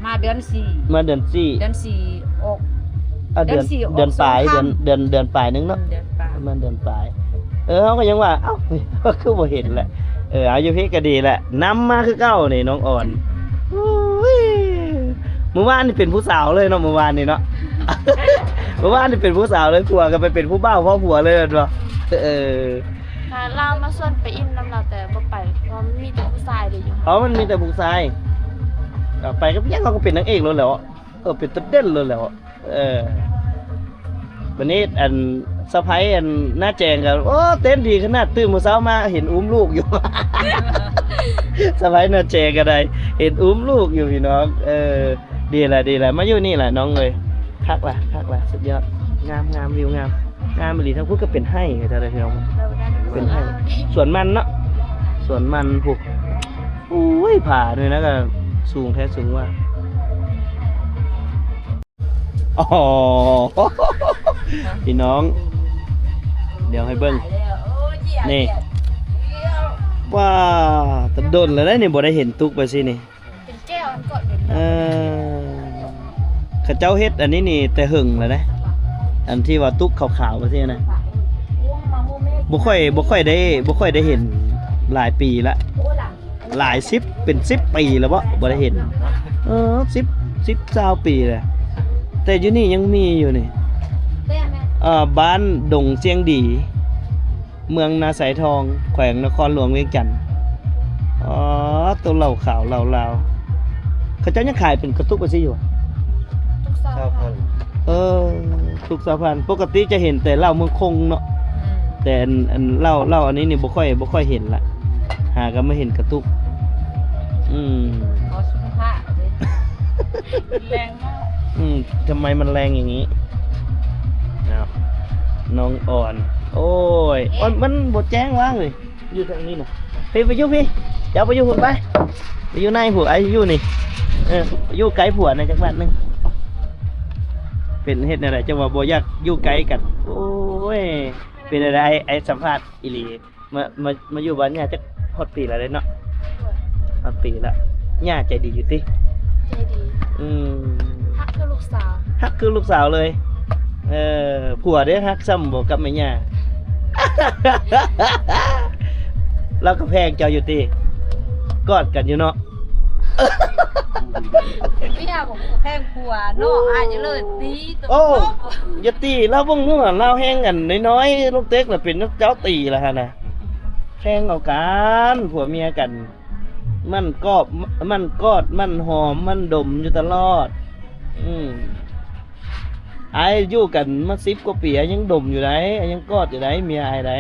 ມາເດືອນສີ່ ມາເດືອນສີ່ ເດືອນສີ່ອອກ ອ່າ ເດືອນ ເດືອນສີ່ອອກ ເດືອນປາຍ ສອງຄ່ຳ ເດືອນ ເດືອນ ເດືອນປາຍໜຶ່ງເນາະ ອືມ ເດືອນປາຍ ປະມານເດືອນປາຍ ເອີ ເຮົາກໍຍັງວ່າ ເອົ້າ ຄືບໍ່ເຫັນແຫຼະ ເອີ ເອົາ ຢູ່ພີ້ກໍດີແຫຼະ ນຳມາຄືເກົ່ານີ້ ນ້ອງອອນ ອືມ ໂອ້ຍ ມື້ວານນີ້ເປັນຜູ້ສາວເລີຍເນາະ ມື້ວານນີ້ເນາະ ມື້ວານນີ້ເປັນຜູ້ສາວເລີຍ ຜົວກໍໄປເປັນຜູ້ບ່າວເຝົ້າຜົວເລີຍແມ່ນບໍ່ ເອີ ຖ້າລາວມາຊວນໄປອີ່ມນຳລາວ ແຕ່ບໍ່ໄປ ເພາະມັນມີແຕ່ຜູ້ຊາຍເດ້ຢູ່ ເອີ ມັນມີແຕ່ຜູ້ຊາຍ ເອົາ ໄປກໍຍັງ ເຮົາກໍເປັນນາງເອກໂລດແຫຼ້ວ ເອີ ເປັນຕົວເດັ່ນໂລດແຫຼ້ວ ເອີ ບັດນີ້ອັນສະໃພ້ອັນນ້າແຈງກໍ ໂອ້ ເຕັ້ນດີຂະໜາດ ຕື່ນມື້ເຊົ້າມາເຫັນອຸ້ມລູກຢູ່ ສະໃພ້ນ້າແຈງກໍໄດ້ ເຫັນອຸ້ມລູກຢູ່ພີ່ນ້ອງ ເອີ ດີລະ ດີລະ ມາຢູ່ນີ້ລະນ້ອງເອີຍ ຄັກລະ ຄັກລະ ສຸດຍອດ ງາມ ງາມ ວິວງາມ ງາມອີ່ຫຼີ ທາງພຸ້ນກໍເປັນໄຮ່ເຈົ້າເດີພີ່ນ້ອງ ເປັນໄຮ່ ສວນມັນເນາະ ສວນມັນພຸ້ນ ໂອ້ຍ ຜານີ້ນະກໍສູງແທ້ສູງວ່າ ອໍ ພີ່ນ້ອງ ດຽວໃຫ້ເບິ່ງ ນີ້ ວ້າ ແຕ່ດົນແລ້ວເດ້ນີ້ ບໍ່ໄດ້ເຫັນຕຸກແບບຊີ້ນີ້ ເປັນແກ້ວອັນເກາະເປັນ ເອີ ເຂົາເຈົ້າເຮັດອັນນີ້ນີ້ແຕ່ເຫິງແລ້ວເດ້ ອັນທີ່ວ່າຕຸກຂາວໆ ແບບຊີ້ນະ ບໍ່ຄ່ອຍ ບໍ່ຄ່ອຍໄດ້ ບໍ່ຄ່ອຍໄດ້ເຫັນຫຼາຍປີລະ ໂອ້ ຫຼາຍສິບ ເປັນສິບປີແລ້ວບໍ ບໍ່ໄດ້ເຫັນ ເອີ ສິບ ສິບ ຊາວປີແລ້ວ ແຕ່ຢູ່ນີ້ຍັງມີຢູ່ນີ້ ເອີ ບ້ານດົງຊຽງດີ ເມືອງນາຊາຍທອງ ແຂວງນະຄອນຫຼວງວຽງຈັນ ອໍ ໂຕເຫຼົ້າຂາວເຫຼົ້າລາວ ເຂົາເຈົ້າຍັງຂາຍເປັນກະຕຸກຈັ່ງຊີ້ຢູ່ຫວາ? ຕຸກຊາວພັນ ເອີ ຕຸກຊາວພັນ ປົກກະຕິຈະເຫັນແຕ່ເຫຼົ້າເມືອງຄົງເນາະ ອືມ ແຕ່ອັນ ອັນເຫຼົ້າ ເຫຼົ້າອັນນີ້ນີ້ບໍ່ຄ່ອຍ ບໍ່ຄ່ອຍເຫັນລະ ຫາກໍມາເຫັນກະຕຸກ ອືມ ຂໍສຸຂະພາບເດ້ ແລງມາກ ອືມ ທຳໄມມັນແລງຢ່າງນີ້? ອ້າວ ນ້ອງອອນ ໂອ້ຍ ເອະ ມັນບໍ່ແຈ້ງວ່າງເລີຍ ຢູ່ທາງນີ້ນະ ໄປ ໄປຢູ່ພີ້ ເຈົ້າໄປຢູ່ພຸ້ນໄປ ໄປຢູ່ໃນພຸ້ນ ອ້າຍຢູ່ນີ້ ເອີ ຢູ່ໃກ້ຜົວແດ່ຈັກບາດໜຶ່ງ ເປັນເຮັດແນວໃດ ຈັ່ງວ່າບໍ່ຢາກຢູ່ໃກ້ກັນ ໂອ້ຍ ເປັນແນວໃດ ອ້າຍສຳພາດອີ່ຫຼີ ມາ ມາ ມາຢູ່ບ້ານຍ່າຈັກຮອດປີແລ້ວເດ້ເນາະ ຮອດປີແລ້ວ ຍ່າໃຈດີຢູ່ຕິ? ໃຈດີ ອືມ ຮັກຄືລູກສາວ ຮັກຄືລູກສາວເລີຍ ເອີ ຜົວເດ້ ຮັກຊ່ຳບໍ່ກັບແມ່ຍ່າ? ລາວກໍແພງເຈົ້າຢູ່ຕິ? ກອດກັນຢູ່ເນາະ ເມຍບໍ່ແພງຜົວເນາະ ອາຍເລີຍຕີຕົວ ໂອ້ ຢ່າຕີລາວ ເບິ່ງດູຫັ້ນ ລາວແຮງອັນນ້ອຍໆ ລູກເຕັກນະ ເປັນເຈົ້າຕີລະຫັ້ນນະ ແພງເອົາກັນ ຜົວເມຍກັນ ມັນກອບ ມັນກອດ ມັນຫອມ ມັນດົມຢູ່ຕະຫຼອດ ອືມ ອ້າຍຢູ່ກັນມາສິບກວ່າປີ ອ້າຍຍັງດົມຢູ່ໃດ໋ ອ້າຍຍັງກອດຢູ່ໃດ໋ ເມຍອ້າຍໃດ໋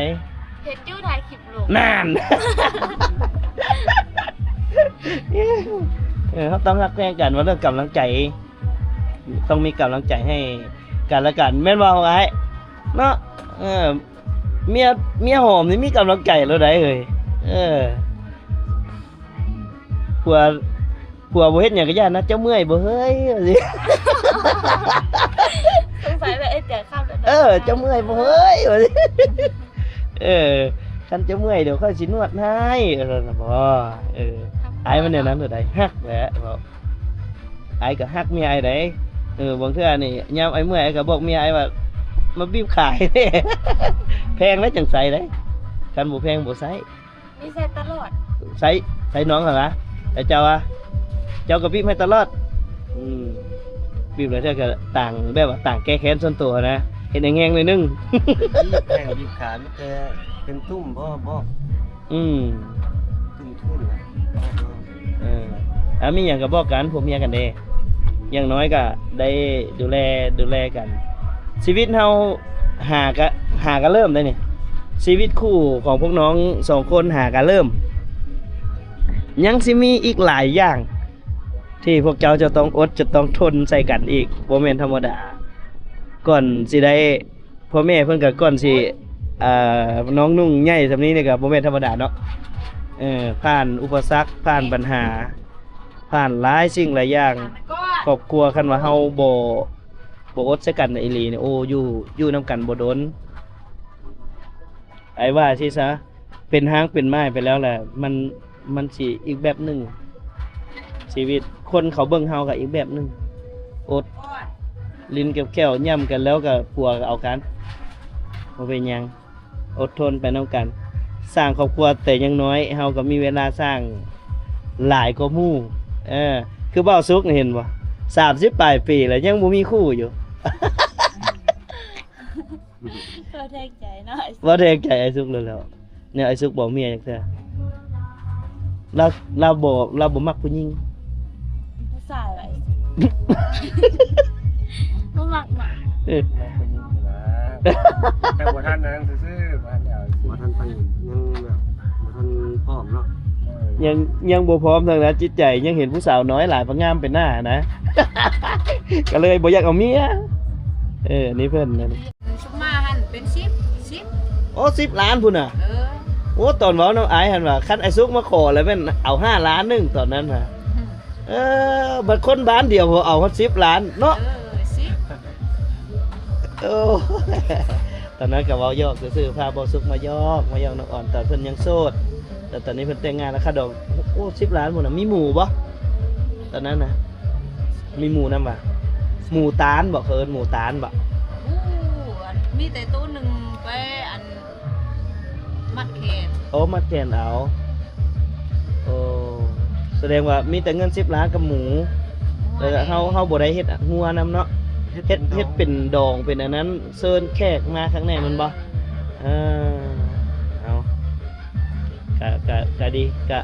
ເຮັດຢູ່ ຖ່າຍຄລິບລົງ ນັ້ນ ເອີ ເຮົາຕ້ອງຮັກແພງກັນ ວ່າເລື່ອງກຳລັງໃຈ ຕ້ອງມີກຳລັງໃຈໃຫ້ກັນແລະກັນ ແມ່ນບໍ່ອ້າຍ? ເນາະ ເອີ ເມຍ ເມຍຫອມນີ້ມີກຳລັງໃຈໂລດໃດ໋ເອີຍ ເອີ ຜົວ ຜົວບໍ່ເຮັດຫຍັງກໍຢ້ານນະ ເຈົ້າເມື່ອຍບໍ່ເຮີ້ຍ ວ່າຊີ້ ສົງໄສວ່າເອີ ແຕ່ຄ່ຳແລ້ວ ເອີ ເຈົ້າເມື່ອຍບໍ່ເຮີ້ຍ ວ່າຊີ້ ເອີ ຄັນເຈົ້າເມື່ອຍດຽວຂ້ອຍຊິນວດໃຫ້ ວ່າຊັ້ນນະບໍ ເອີ ອ້າຍມັນແນວນັ້ນໂລດໃດ໋ ຮັກແຫຼະ ເວົ້າ ອ້າຍກໍຮັກເມຍອ້າຍໃດ໋ ເອີ ບາງເທື່ອນີ້ຍາມອ້າຍເມື່ອຍ ອ້າຍກໍບອກເມຍອ້າຍວ່າ ມາບີບຂາໃຫ້ແດ່ ແພງແລ້ວຈັ່ງໃສ່ໃດ໋ ຄັນບໍ່ແພງບໍ່ໃຊ້ ມີໃຊ້ຕະຫຼອດ ໃຊ້ ໃຊ້ນ້ອງຫັ້ນລະ ແລ້ວເຈົ້າອະ ເຈົ້າກໍບີບໃຫ້ຕະຫຼອດ ອືມ ບີບແລ້ວເທື່ອກໍຕ່າງ ແບບວ່າຕ່າງແກ້ແຄ້ນສ່ວນຕົວນະ ເຮັດແຮງໆໜ້ອຍໜຶ່ງ ບີບແຂ້ງບີບຂາ ມີແຕ່ເປັນຕຸ່ມບໍ່ ບໍ່ ອືມ ເອີ ເອົາ ມີຫຍັງກໍບອກກັນ ຜົວເມຍກັນເດ້ ຢ່າງໜ້ອຍກໍໄດ້ດູແລ ດູແລກັນ ຊີວິດເຮົາຫາກະ ຫາກະເລີ່ມໄດ້ນີ້ ຊີວິດຄູ່ຂອງພວກນ້ອງສອງຄົນຫາກະເລີ່ມ ຍັງຊິມີອີກຫຼາຍຢ່າງ ທີ່ພວກເຈົ້າຈະຕ້ອງອົດ ຈະຕ້ອງທົນໃສ່ກັນອີກ ບໍ່ແມ່ນທຳມະດາ ກ່ອນຊິໄດ້ ພໍ່ແມ່ເພິ່ນກໍກ່ອນຊິ ອ່າ ນ້ອງນຸ່ງໃຫຍ່ສ່ຳນີ້ນີ້ກໍບໍ່ແມ່ນທຳມະດາເນາະ ເອີ ຜ່ານອຸປະສັກ ຜ່ານບັນຫາ ຜ່ານຫຼາຍສິ່ງຫຼາຍຢ່າງ. ຄອບຄົວ ຄັນວ່າເຮົາບໍ່ ບໍ່ອົດໃສ່ກັນອີ່ຫຼີນີ້ ໂອ້ ຢູ່ ຢູ່ນຳກັນບໍ່ດົນ. ອ້າຍວ່າຊີ້ຊະ ເປັນຮາກເປັນໝ້າຍໄປແລ້ວແຫຼະ ມັນ ມັນຊິອີກແບບໜຶ່ງ ຊີວິດ ຄົນເຂົາເບິ່ງເຮົາກໍອີກແບບໜຶ່ງ. ອົດ ຫຼິ້ນແກ້ວໆ ຫຍ້ຳກັນແລ້ວກໍຜົວກໍເອົາກັນ ບໍ່ເປັນຫຍັງ. ອົດທົນໄປນຳກັນ ສ້າງຄອບຄົວແຕ່ຍັງນ້ອຍ ເຮົາກໍມີເວລາສ້າງຫຼາຍກວ່າໝູ່. ເອີ ຄືບ່າວສຸກນີ້ເຫັນບໍ່ ສາມສິບປາຍປີແລ້ວ ຍັງບໍ່ມີຄູ່ຢູ່. ບໍ່ແທງໃຈເນາະ ບໍ່ແທງໃຈອ້າຍສຸກແລ້ວແຫຼະ. ແນວອ້າຍສຸກບອກເມຍຈັກເທື່ອ ລາວ ລາວບໍ່ ລາວບໍ່ມັກຜູ້ຍິງ ຜູ້ຊາຍວ່າ ບໍ່ມັກຫວາ. ເອີ ມັກຜູ້ຍິງນະ ແຕ່ບໍ່ທັນນັ້ນຊື່ໆ ບໍ່ທັນໄດ້ເອົາ ບໍ່ທັນໄປ ຍັງແບບບໍ່ທັນພ້ອມເນາະ. ເອີ ຍັງ ຍັງບໍ່ພ້ອມທາງດ້ານຈິດໃຈ ຍັງເຫັນຜູ້ສາວນ້ອຍຫຼາຍ ປະງາມເປັນໜ້ານະ ກໍເລີຍບໍ່ຢາກເອົາເມຍ. ເອີ ອັນນີ້ເພິ່ນ ຊຸມມາຫັ້ນເປັນສິບ ສິບ ໂອ້ ສິບລ້ານພຸ້ນນະ. ເອີ ໂອ້ ຕອນເວົ້ານຳອ້າຍຫັ້ນວ່າ ຄັນອ້າຍສຸກມາຂໍແລ້ວແມ່ນເອົາຫ້າລ້ານໜຶ່ງຕອນນັ້ນນະ. ອືມ ເອີ ບັດຄົນບ້ານດຽວເອົາຮອດສິບລ້ານເນາະ. ເອີ ສິບ ໂອ້ ຕອນນັ້ນກໍເວົ້າຢອກຊື່ໆ ພາບ່າວສຸກມາຢອກ ມາຢອກນ້ອງອອນ ຕອນເພິ່ນຍັງໂສດ. ແຕ່ຕອນນີ້ເພິ່ນແຕ່ງງານແລ້ວ ຄ່າດອງ ໂອ້ ສິບລ້ານພຸ້ນນະ. ມີໝູບໍ່? ຕອນນັ້ນນະ ມີໝູນຳຫວາ? ໝູຕານບໍ? ເຂົາເອີ້ນໝູຕານບໍ? ໂອ້ ອັນ ມີແຕ່ໂຕໜຶ່ງໄປ ອັນ ມັດແຂນ. ໂອ້ ມັດແຂນເອົາ. ໂອ້ ສະແດງວ່າມີແຕ່ເງິນສິບລ້ານກັບໝູ ແລ້ວເຮົາ ເຮົາບໍ່ໄດ້ເຮັດຮົວນຳເນາະ. ເຮັດ ເຮັດ ເຮັດເປັນດອງ ເປັນອັນນັ້ນ ເຊີນແຂກມາຄັກແນ່ແມ່ນບໍ່? ເອີ ເອີ ເອົາ ກະ ກະ ກະດີ ກະ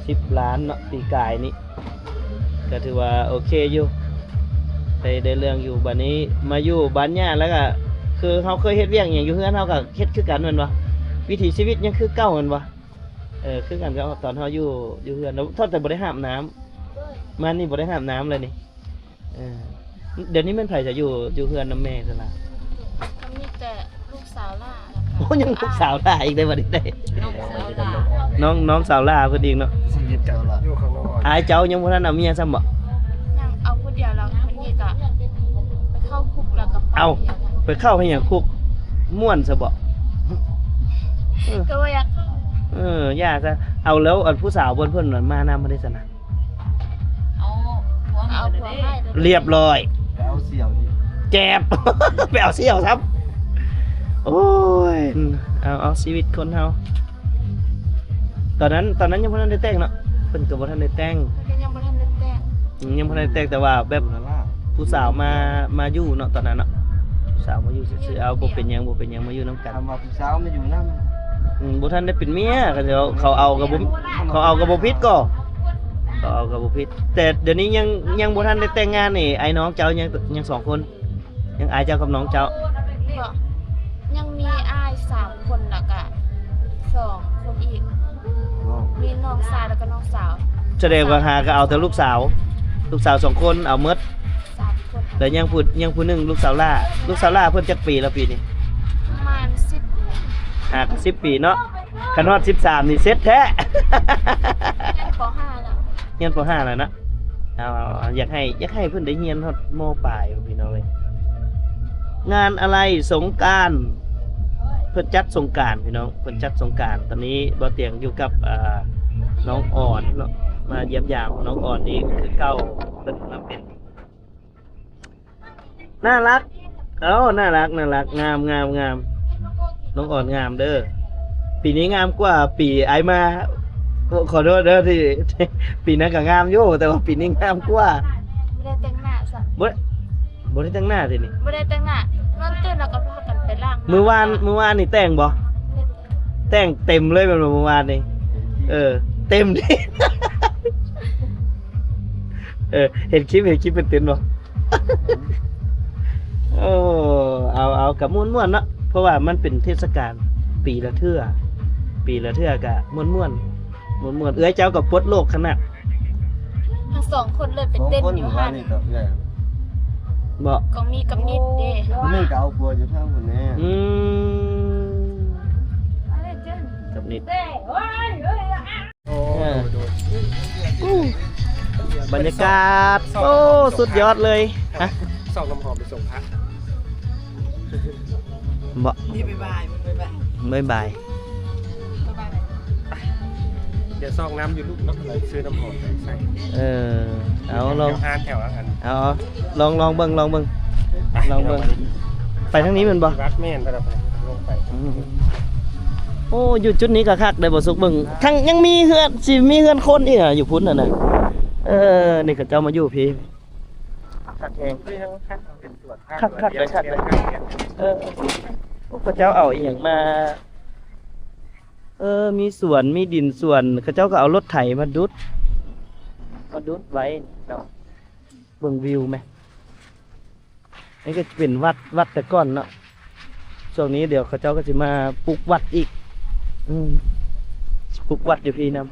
ສິບລ້ານເນາະ ປີກາຍນີ້ ກະຖືວ່າໂອເຄຢູ່ ໄດ້ ໄດ້ເລື່ອງຢູ່. ບາດນີ້ມາຢູ່ບ້ານຍ່າແລ້ວກະ ຄືເຮົາເຄີຍເຮັດວຽກຫຍັງຢູ່ເຮືອນ ເຮົາກະເຮັດຄືກັນແມ່ນບໍ່? ວິຖີຊີວິດຍັງຄືເກົ່າແມ່ນບໍ່? ເອີ ຄືກັນກັບຕອນເຮົາຢູ່ ຢູ່ເຮືອນ ເນາະ ເທົ່າແຕ່ບໍ່ໄດ້ຫາບນ້ຳ ມານີ້ບໍ່ໄດ້ຫາບນ້ຳແລ້ວນີ້. ເອີ ດຽວນີ້ແມ່ນໃຜຈະຢູ່ ຢູ່ເຮືອນນຳແມ່ຊັ້ນລະ? ກໍມີແຕ່ລູກສາວຫຼ້າ ແລ້ວກໍ ໂອ້ ຍັງລູກສາວຫຼ້າອີກໄດ້ບັດນີ້ໄດ້ ນ້ອງສາວຫຼ້າ ນ້ອງ ນ້ອງສາວຫຼ້າເພິ່ນອີກເນາະ. ຊີວິດກັນຢູ່ຂ້າງນອກ ອ້າຍເຈົ້າຍັງບໍ່ທັນເອົາເມຍຊ້ຳບໍ? ຍັງ ເອົາຜູ້ດຽວແລ້ວ ເພິ່ນນີ້ກໍໄປເຂົ້າຄຸກແລ້ວກໍໄປ. ເອົ້າ ໄປເຂົ້າເຮັດຫຍັງຄຸກ? ມ່ວນຊະບໍ? ເອີ ກໍບໍ່ຢາກເຂົ້າ. ເອີ ຢ່າຊະ. ເອົາ ແລ້ວອັນຜູ້ສາວເພິ່ນ ເພິ່ນມານຳບໍ່ໄດ້ຊັ້ນນະ? ເອົາ ເອົາຜົວໃໝ່ ລຽບຮ້ອຍ ໄປເອົາສ່ຽວອີກ ແຈບ ໄປເອົາສ່ຽວຊ້ຳ. ໂອ້ຍ ເອົາ ເອົາ ຊີວິດຄົນເຮົາ. ຕອນນັ້ນ ຕອນນັ້ນຍັງບໍ່ທັນໄດ້ແຕ່ງເນາະ ເພິ່ນກໍບໍ່ທັນໄດ້ແຕ່ງ ເພິ່ນກໍຍັງບໍ່ທັນໄດ້ແຕ່ງ ອືມ ຍັງບໍ່ທັນໄດ້ແຕ່ງ ແຕ່ວ່າແບບຜູ້ສາວມາ ມາຢູ່ເນາະ ຕອນນັ້ນເນາະ ຜູ້ສາວມາຢູ່ຊື່ໆ. ເອົາ ບໍ່ເປັນຫຍັງ ບໍ່ເປັນຫຍັງ ມາຢູ່ນຳກັນ ຄຳວ່າຜູ້ສາວມາຢູ່ນຳ ອືມ ບໍ່ທັນໄດ້ເປັນເມຍ ເຂົາເຈົ້າ ເຂົາເອົາກໍບໍ່ ເຂົາເອົາກໍບໍ່ຜິດກໍ ເຂົາເອົາກໍບໍ່ຜິດ. ແຕ່ດຽວນີ້ຍັງ ຍັງບໍ່ທັນໄດ້ແຕ່ງງານນີ້ ອ້າຍນ້ອງເຈົ້າຍັງ ຍັງສອງຄົນ ຍັງອ້າຍເຈົ້າກັບນ້ອງເຈົ້າ ຍັງມີອ້າຍສາມຄົນ ແລ້ວກະສອງຄົນອີກ ມີນ້ອງຊາຍ ແລ້ວກະນ້ອງສາວ. ສະແດງວ່າຫາກໍເອົາແຕ່ລູກສາວ ລູກສາວສອງຄົນ ເອົາໝົດ ສາມຄົນ ແລ້ວຍັງຜູ້ ຍັງຜູ້ໜຶ່ງ ລູກສາວຫຼ້າ. ລູກສາວຫຼ້າເພິ່ນຈັກປີແລ້ວປີນີ້? ປະມານສິບ ຫາກໍສິບປີເນາະ. ຄັນຮອດສິບສາມນີ້ເສັດແທ້ ຮຽນ ປໍຫ້າແລ້ວ ຮຽນ ປໍຫ້າແລ້ວເນາະ. ເອົາ ເອົາ ເອົາ ຢາກໃຫ້ ຢາກໃຫ້ເພິ່ນໄດ້ຮຽນຮອດ ມ.ປາຍ ພີ່ນ້ອງເອີຍ. ງານອາໄລສົງການ ເພິ່ນຈັດສົງການພີ່ນ້ອງ ເພິ່ນຈັດສົງການ. ຕອນນີ້ບ່າວຕຽງຢູ່ກັບ ເອີ ນ້ອງອອນເນາະ ມາຢ້ຽມຢາມ. ນ້ອງອອນນີ້ຄືເກົ່າ ເພິ່ນມາເປັນ ໜ້າລັກ ເອົ້າ ໜ້າລັກ ໜ້າລັກ ງາມ ງາມ ງາມ. ນ້ອງອອນງາມເດີ ປີນີ້ງາມກວ່າປີອ້າຍມາ. ໂອ້ ຂໍໂທດເດີທີ່ ປີນັ້ນກໍງາມຢູ່ ແຕ່ວ່າປີນີ້ງາມກວ່າ. ບໍ່ໄດ້ແຕ່ງໜ້າຊ້ຳ ບໍ່ ບໍ່ໄດ້ແຕ່ງໜ້າຕິນີ້? ບໍ່ໄດ້ແຕ່ງໜ້າ ນອນຕື່ນແລ້ວກໍພາກັນໄປລ້າງໜ້າ. ມື້ວານ ມື້ວານນີ້ແຕ່ງບໍ່? ແຕ່ງເຕັມເລີຍແມ່ນບໍ່ມື້ວານນີ້? ເອີ ເຕັມທີ່ ເອີ ເຫັນຄລິບ ເຫັນຄລິບເປັນເຕັມບໍ່? ໂອ້ ເອົາ ເອົາ ກະມ່ວນໆເນາະ ເພາະວ່າມັນເປັນເທດສະການປີລະເທື່ອ ປີລະເທື່ອກະມ່ວນໆ ມ່ວນໆ. ເອື້ອຍເຈົ້າກໍປົດໂລກຂະໜາດ ທັງສອງຄົນເລີຍໄປເຕັ້ນຢູ່ຫັ້ນ ບໍ່? ກໍມີກຳນິດເດ້ ຜູ້ໜຶ່ງກໍເອົາຜົວຢູ່ທາງພຸ້ນແນ່. ອືມ ກຳນິດ. ໂອ້ ເອີ ໂດຍໆ ອູ້ ບັນຍາກາດ ໂອ້ ສຸດຍອດເລີຍ. ຮະ ຊອກນ້ຳຫອມໄປສົ່ງພະ ບໍ່ ນີ້ ບາຍບາຍ ບາຍບາຍ ບາຍບາຍ ບາຍບາຍ. ດຽວຊອກນ້ຳຢູ່ລຸ່ມເນາະ ແລ້ວຊື້ນ້ຳຫອມໄປໃສ່. ເອີ ເອົາ ລອງ ແຖວຮ້ານແຖວນັ້ນ ເອົາ ລອງ ລອງເບິ່ງ ລອງເບິ່ງ ໄປ ລອງເບິ່ງ ໄປທາງນີ້ແມ່ນບໍ່? ວັດແມ່ນ ໄປ ໄປ ລົງໄປ. ອືມ ໂອ້ ຢູ່ຈຸດນີ້ກໍຄັກໄດ໋ ບໍ່ສຸກ ເບິ່ງ ທັງຍັງມີເຮືອນ ຊິມີເຮືອນຄົນອີກອະ ຢູ່ພຸ້ນຫັ້ນນະ. ເອີ ນີ້ເຂົາເຈົ້າມາຢູ່ພີ້ ຄັກແຮງ ເປັນສວນ ຄັກ ຄັກ ຄັກ ເອີ ໂອ້ ເຂົາເຈົ້າເອົາອີ່ຫຍັງມາ ເອີ ມີສວນ ມີດິນສວນ ເຂົາເຈົ້າກໍເອົາລົດໄຖມາດຸດ ມາດຸດໄວ້ເນາະ. ເບິ່ງວິວແມະ ນີ້ກໍຈະເປັນວັດ ວັດແຕ່ກ່ອນເນາະ. ຊ່ວງນີ້ດຽວເຂົາເຈົ້າກໍຊິມາປຸກວັດອີກ ອືມ ປຸກວັດຢູ່ພີ້ນຳ.